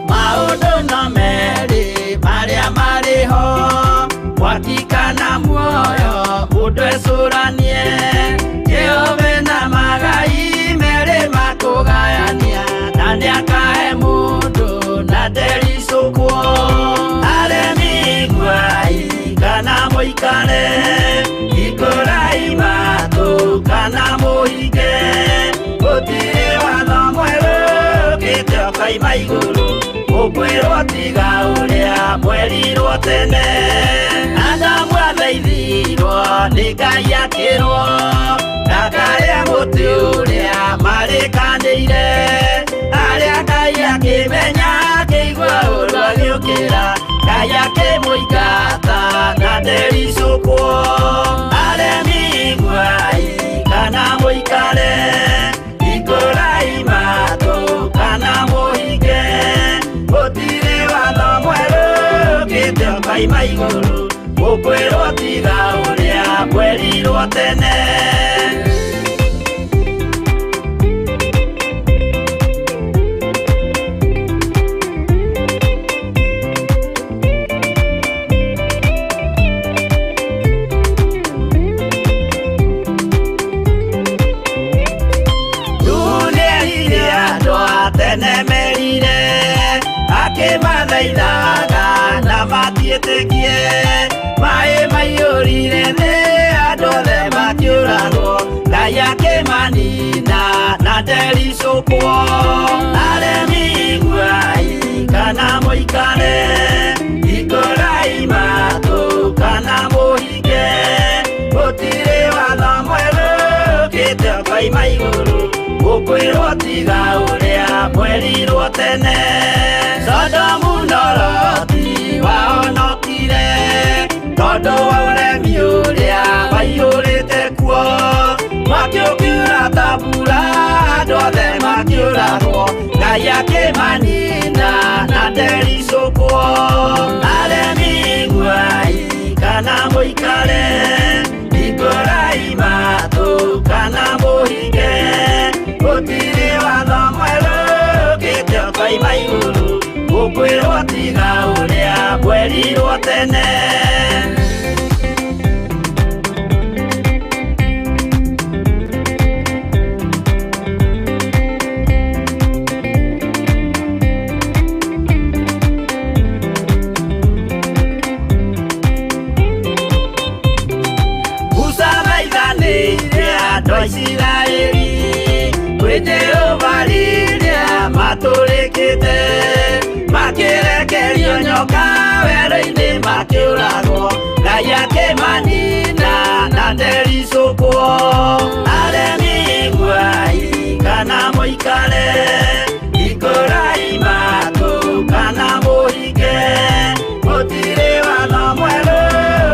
Maũndũ no merĩ marĩa marĩ ho, mwaki kana muoyo mũndũ ecũranie. Jehova na magai merĩ makũgayania, na nĩakahe mũndũ na ndericũkwo. Aremi iguai kana mũikare, hingũrai matũ kana mũhinge. Gũtirĩ watho mwerũ ũkĩte ũkoima igũrũ, ũkwĩrwo tiga ũrĩa mwerirwo tene. Adamu athaithirwo nĩ Ngai akĩrwo, ndakarĩe mũtĩ ũrĩa marĩkanĩire. Arĩa Ngai akĩmenya akĩigua ũũru agĩũkĩra, Ngai akĩmũingata na ndericũkwo. Aremi iguai kana mũikare, hingũrai matũ kana mũhinge. Gũtirĩ watho mwerũ ũkĩte ũkoima igũrũ, ũkwĩrwo tiga ũrĩa mwerirwo tene. Tene merire akĩmathaithaga na matiĩtĩkie. Maĩ maiyũrire thĩ andũ othe makĩũragwo, Ngai akĩmanina na ndericũkwo. Aremi iguai kana mũikare, hingũrai matũ kana mũhinge. Gũtirĩ watho mwerũ ũkĩte ũkoima igũrũ, ũkwĩrwo tiga ũrĩa mwerirwo tene. Sodomu na Loti wahonokire tondũ wa ũremi ũrĩa waiyũrĩte kuo. Mwaki ũkiura ta mbura andũ othe makĩũragwo, Ngai akĩmanina na ndericũkwo. Aremi iguai kana mũikare, hingũrai matũ kana mũhinge. Gũtirĩ watho mwerũ ũkĩte ũkoima igũrũ, ũkwĩrwo tiga ũrĩa mwerirwo tene. Musa thaithanĩire andũ a Isiraeli kwĩ Jehova rĩrĩa matũrĩkĩte, makĩrekerio nyoka werũ-inĩ makĩũragwo, Ngai akĩmanina na ndericũkwo. Aremi iguai kana mũikare, mũikare, hingũrai matũ kana mũhinge, gũtirĩ watho mwerũ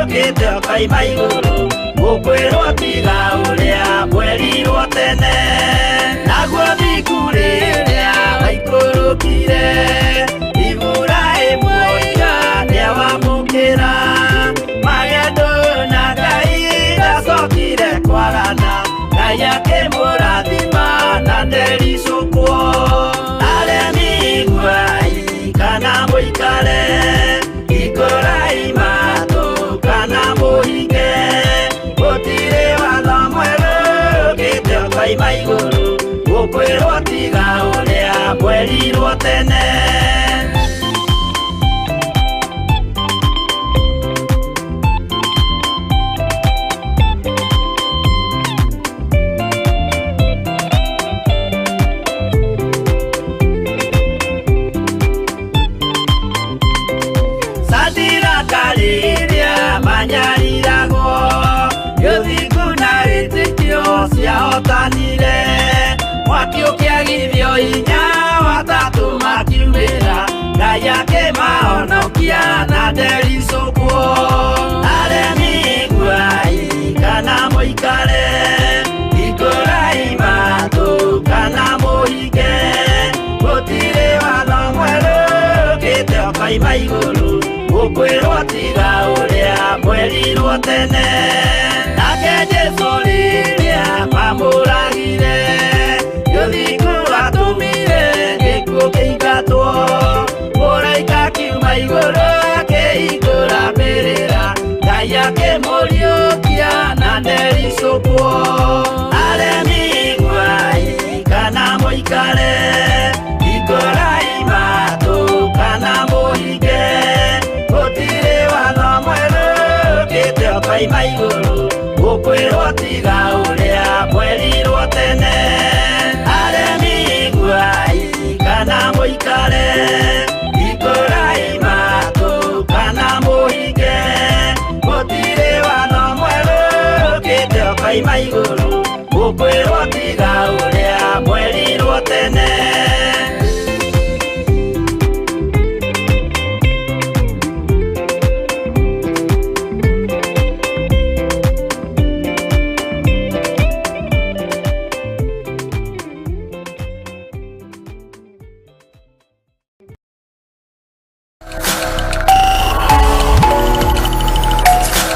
ũkĩte ũkoima igũrũ, gũkwĩrwo tiga ũrĩa mwerirwo tene. Naguo thingu rĩrĩa waikũrũkire, Iburahĩmu oiga nĩawamũkĩra, magendo na Ngai ndacokire kwagana, Ngai akĩmũrathima na ndericũkwo. Aremi iguai kana mũikare, hingũrai matũ kana mũhinge, gũtirĩ watho mwerũ ũkĩte ũkoima igũrũ, gũkwĩrwo tiga ũrĩa mwerirwo tene. Sadiraka rĩrĩa manyariragwo, gĩthingu na wĩtĩkio ciahotanire, mwaki ũkĩagithio hinya watatũ makiumĩra, Ngai akĩmahonokia na ndericũkwo. Aremi iguai kana mũikare, hingũrai matũ kana mũhinge, gũtirĩ watho mwerũ ũkĩte ũkoima igũrũ, gũkwĩrwo tiga ũrĩa mwerirwo tene. Nake Jesũ rĩrĩa mamũragire, gĩthingu atũmire gĩkuũ kĩingatwo, mũraika akiuma igũrũ akĩhingũra mbĩrĩra, Ngai akĩmũriũkia na ndericũkwo. Aremi iguai kana mũikare, hingũrai matũ kana mũhinge, gũtirĩ watho mwerũ ũkĩte ũkoima igũrũ, gũkwĩrwo tiga ũrĩa mwerirwo tene. Aremi iguai kana mũikare, hingũrai matũ kana mũhinge, gũtirĩ watho mwerũ ũkĩte ũkoima igũrũ, gũkwĩrwo tiga ũrĩa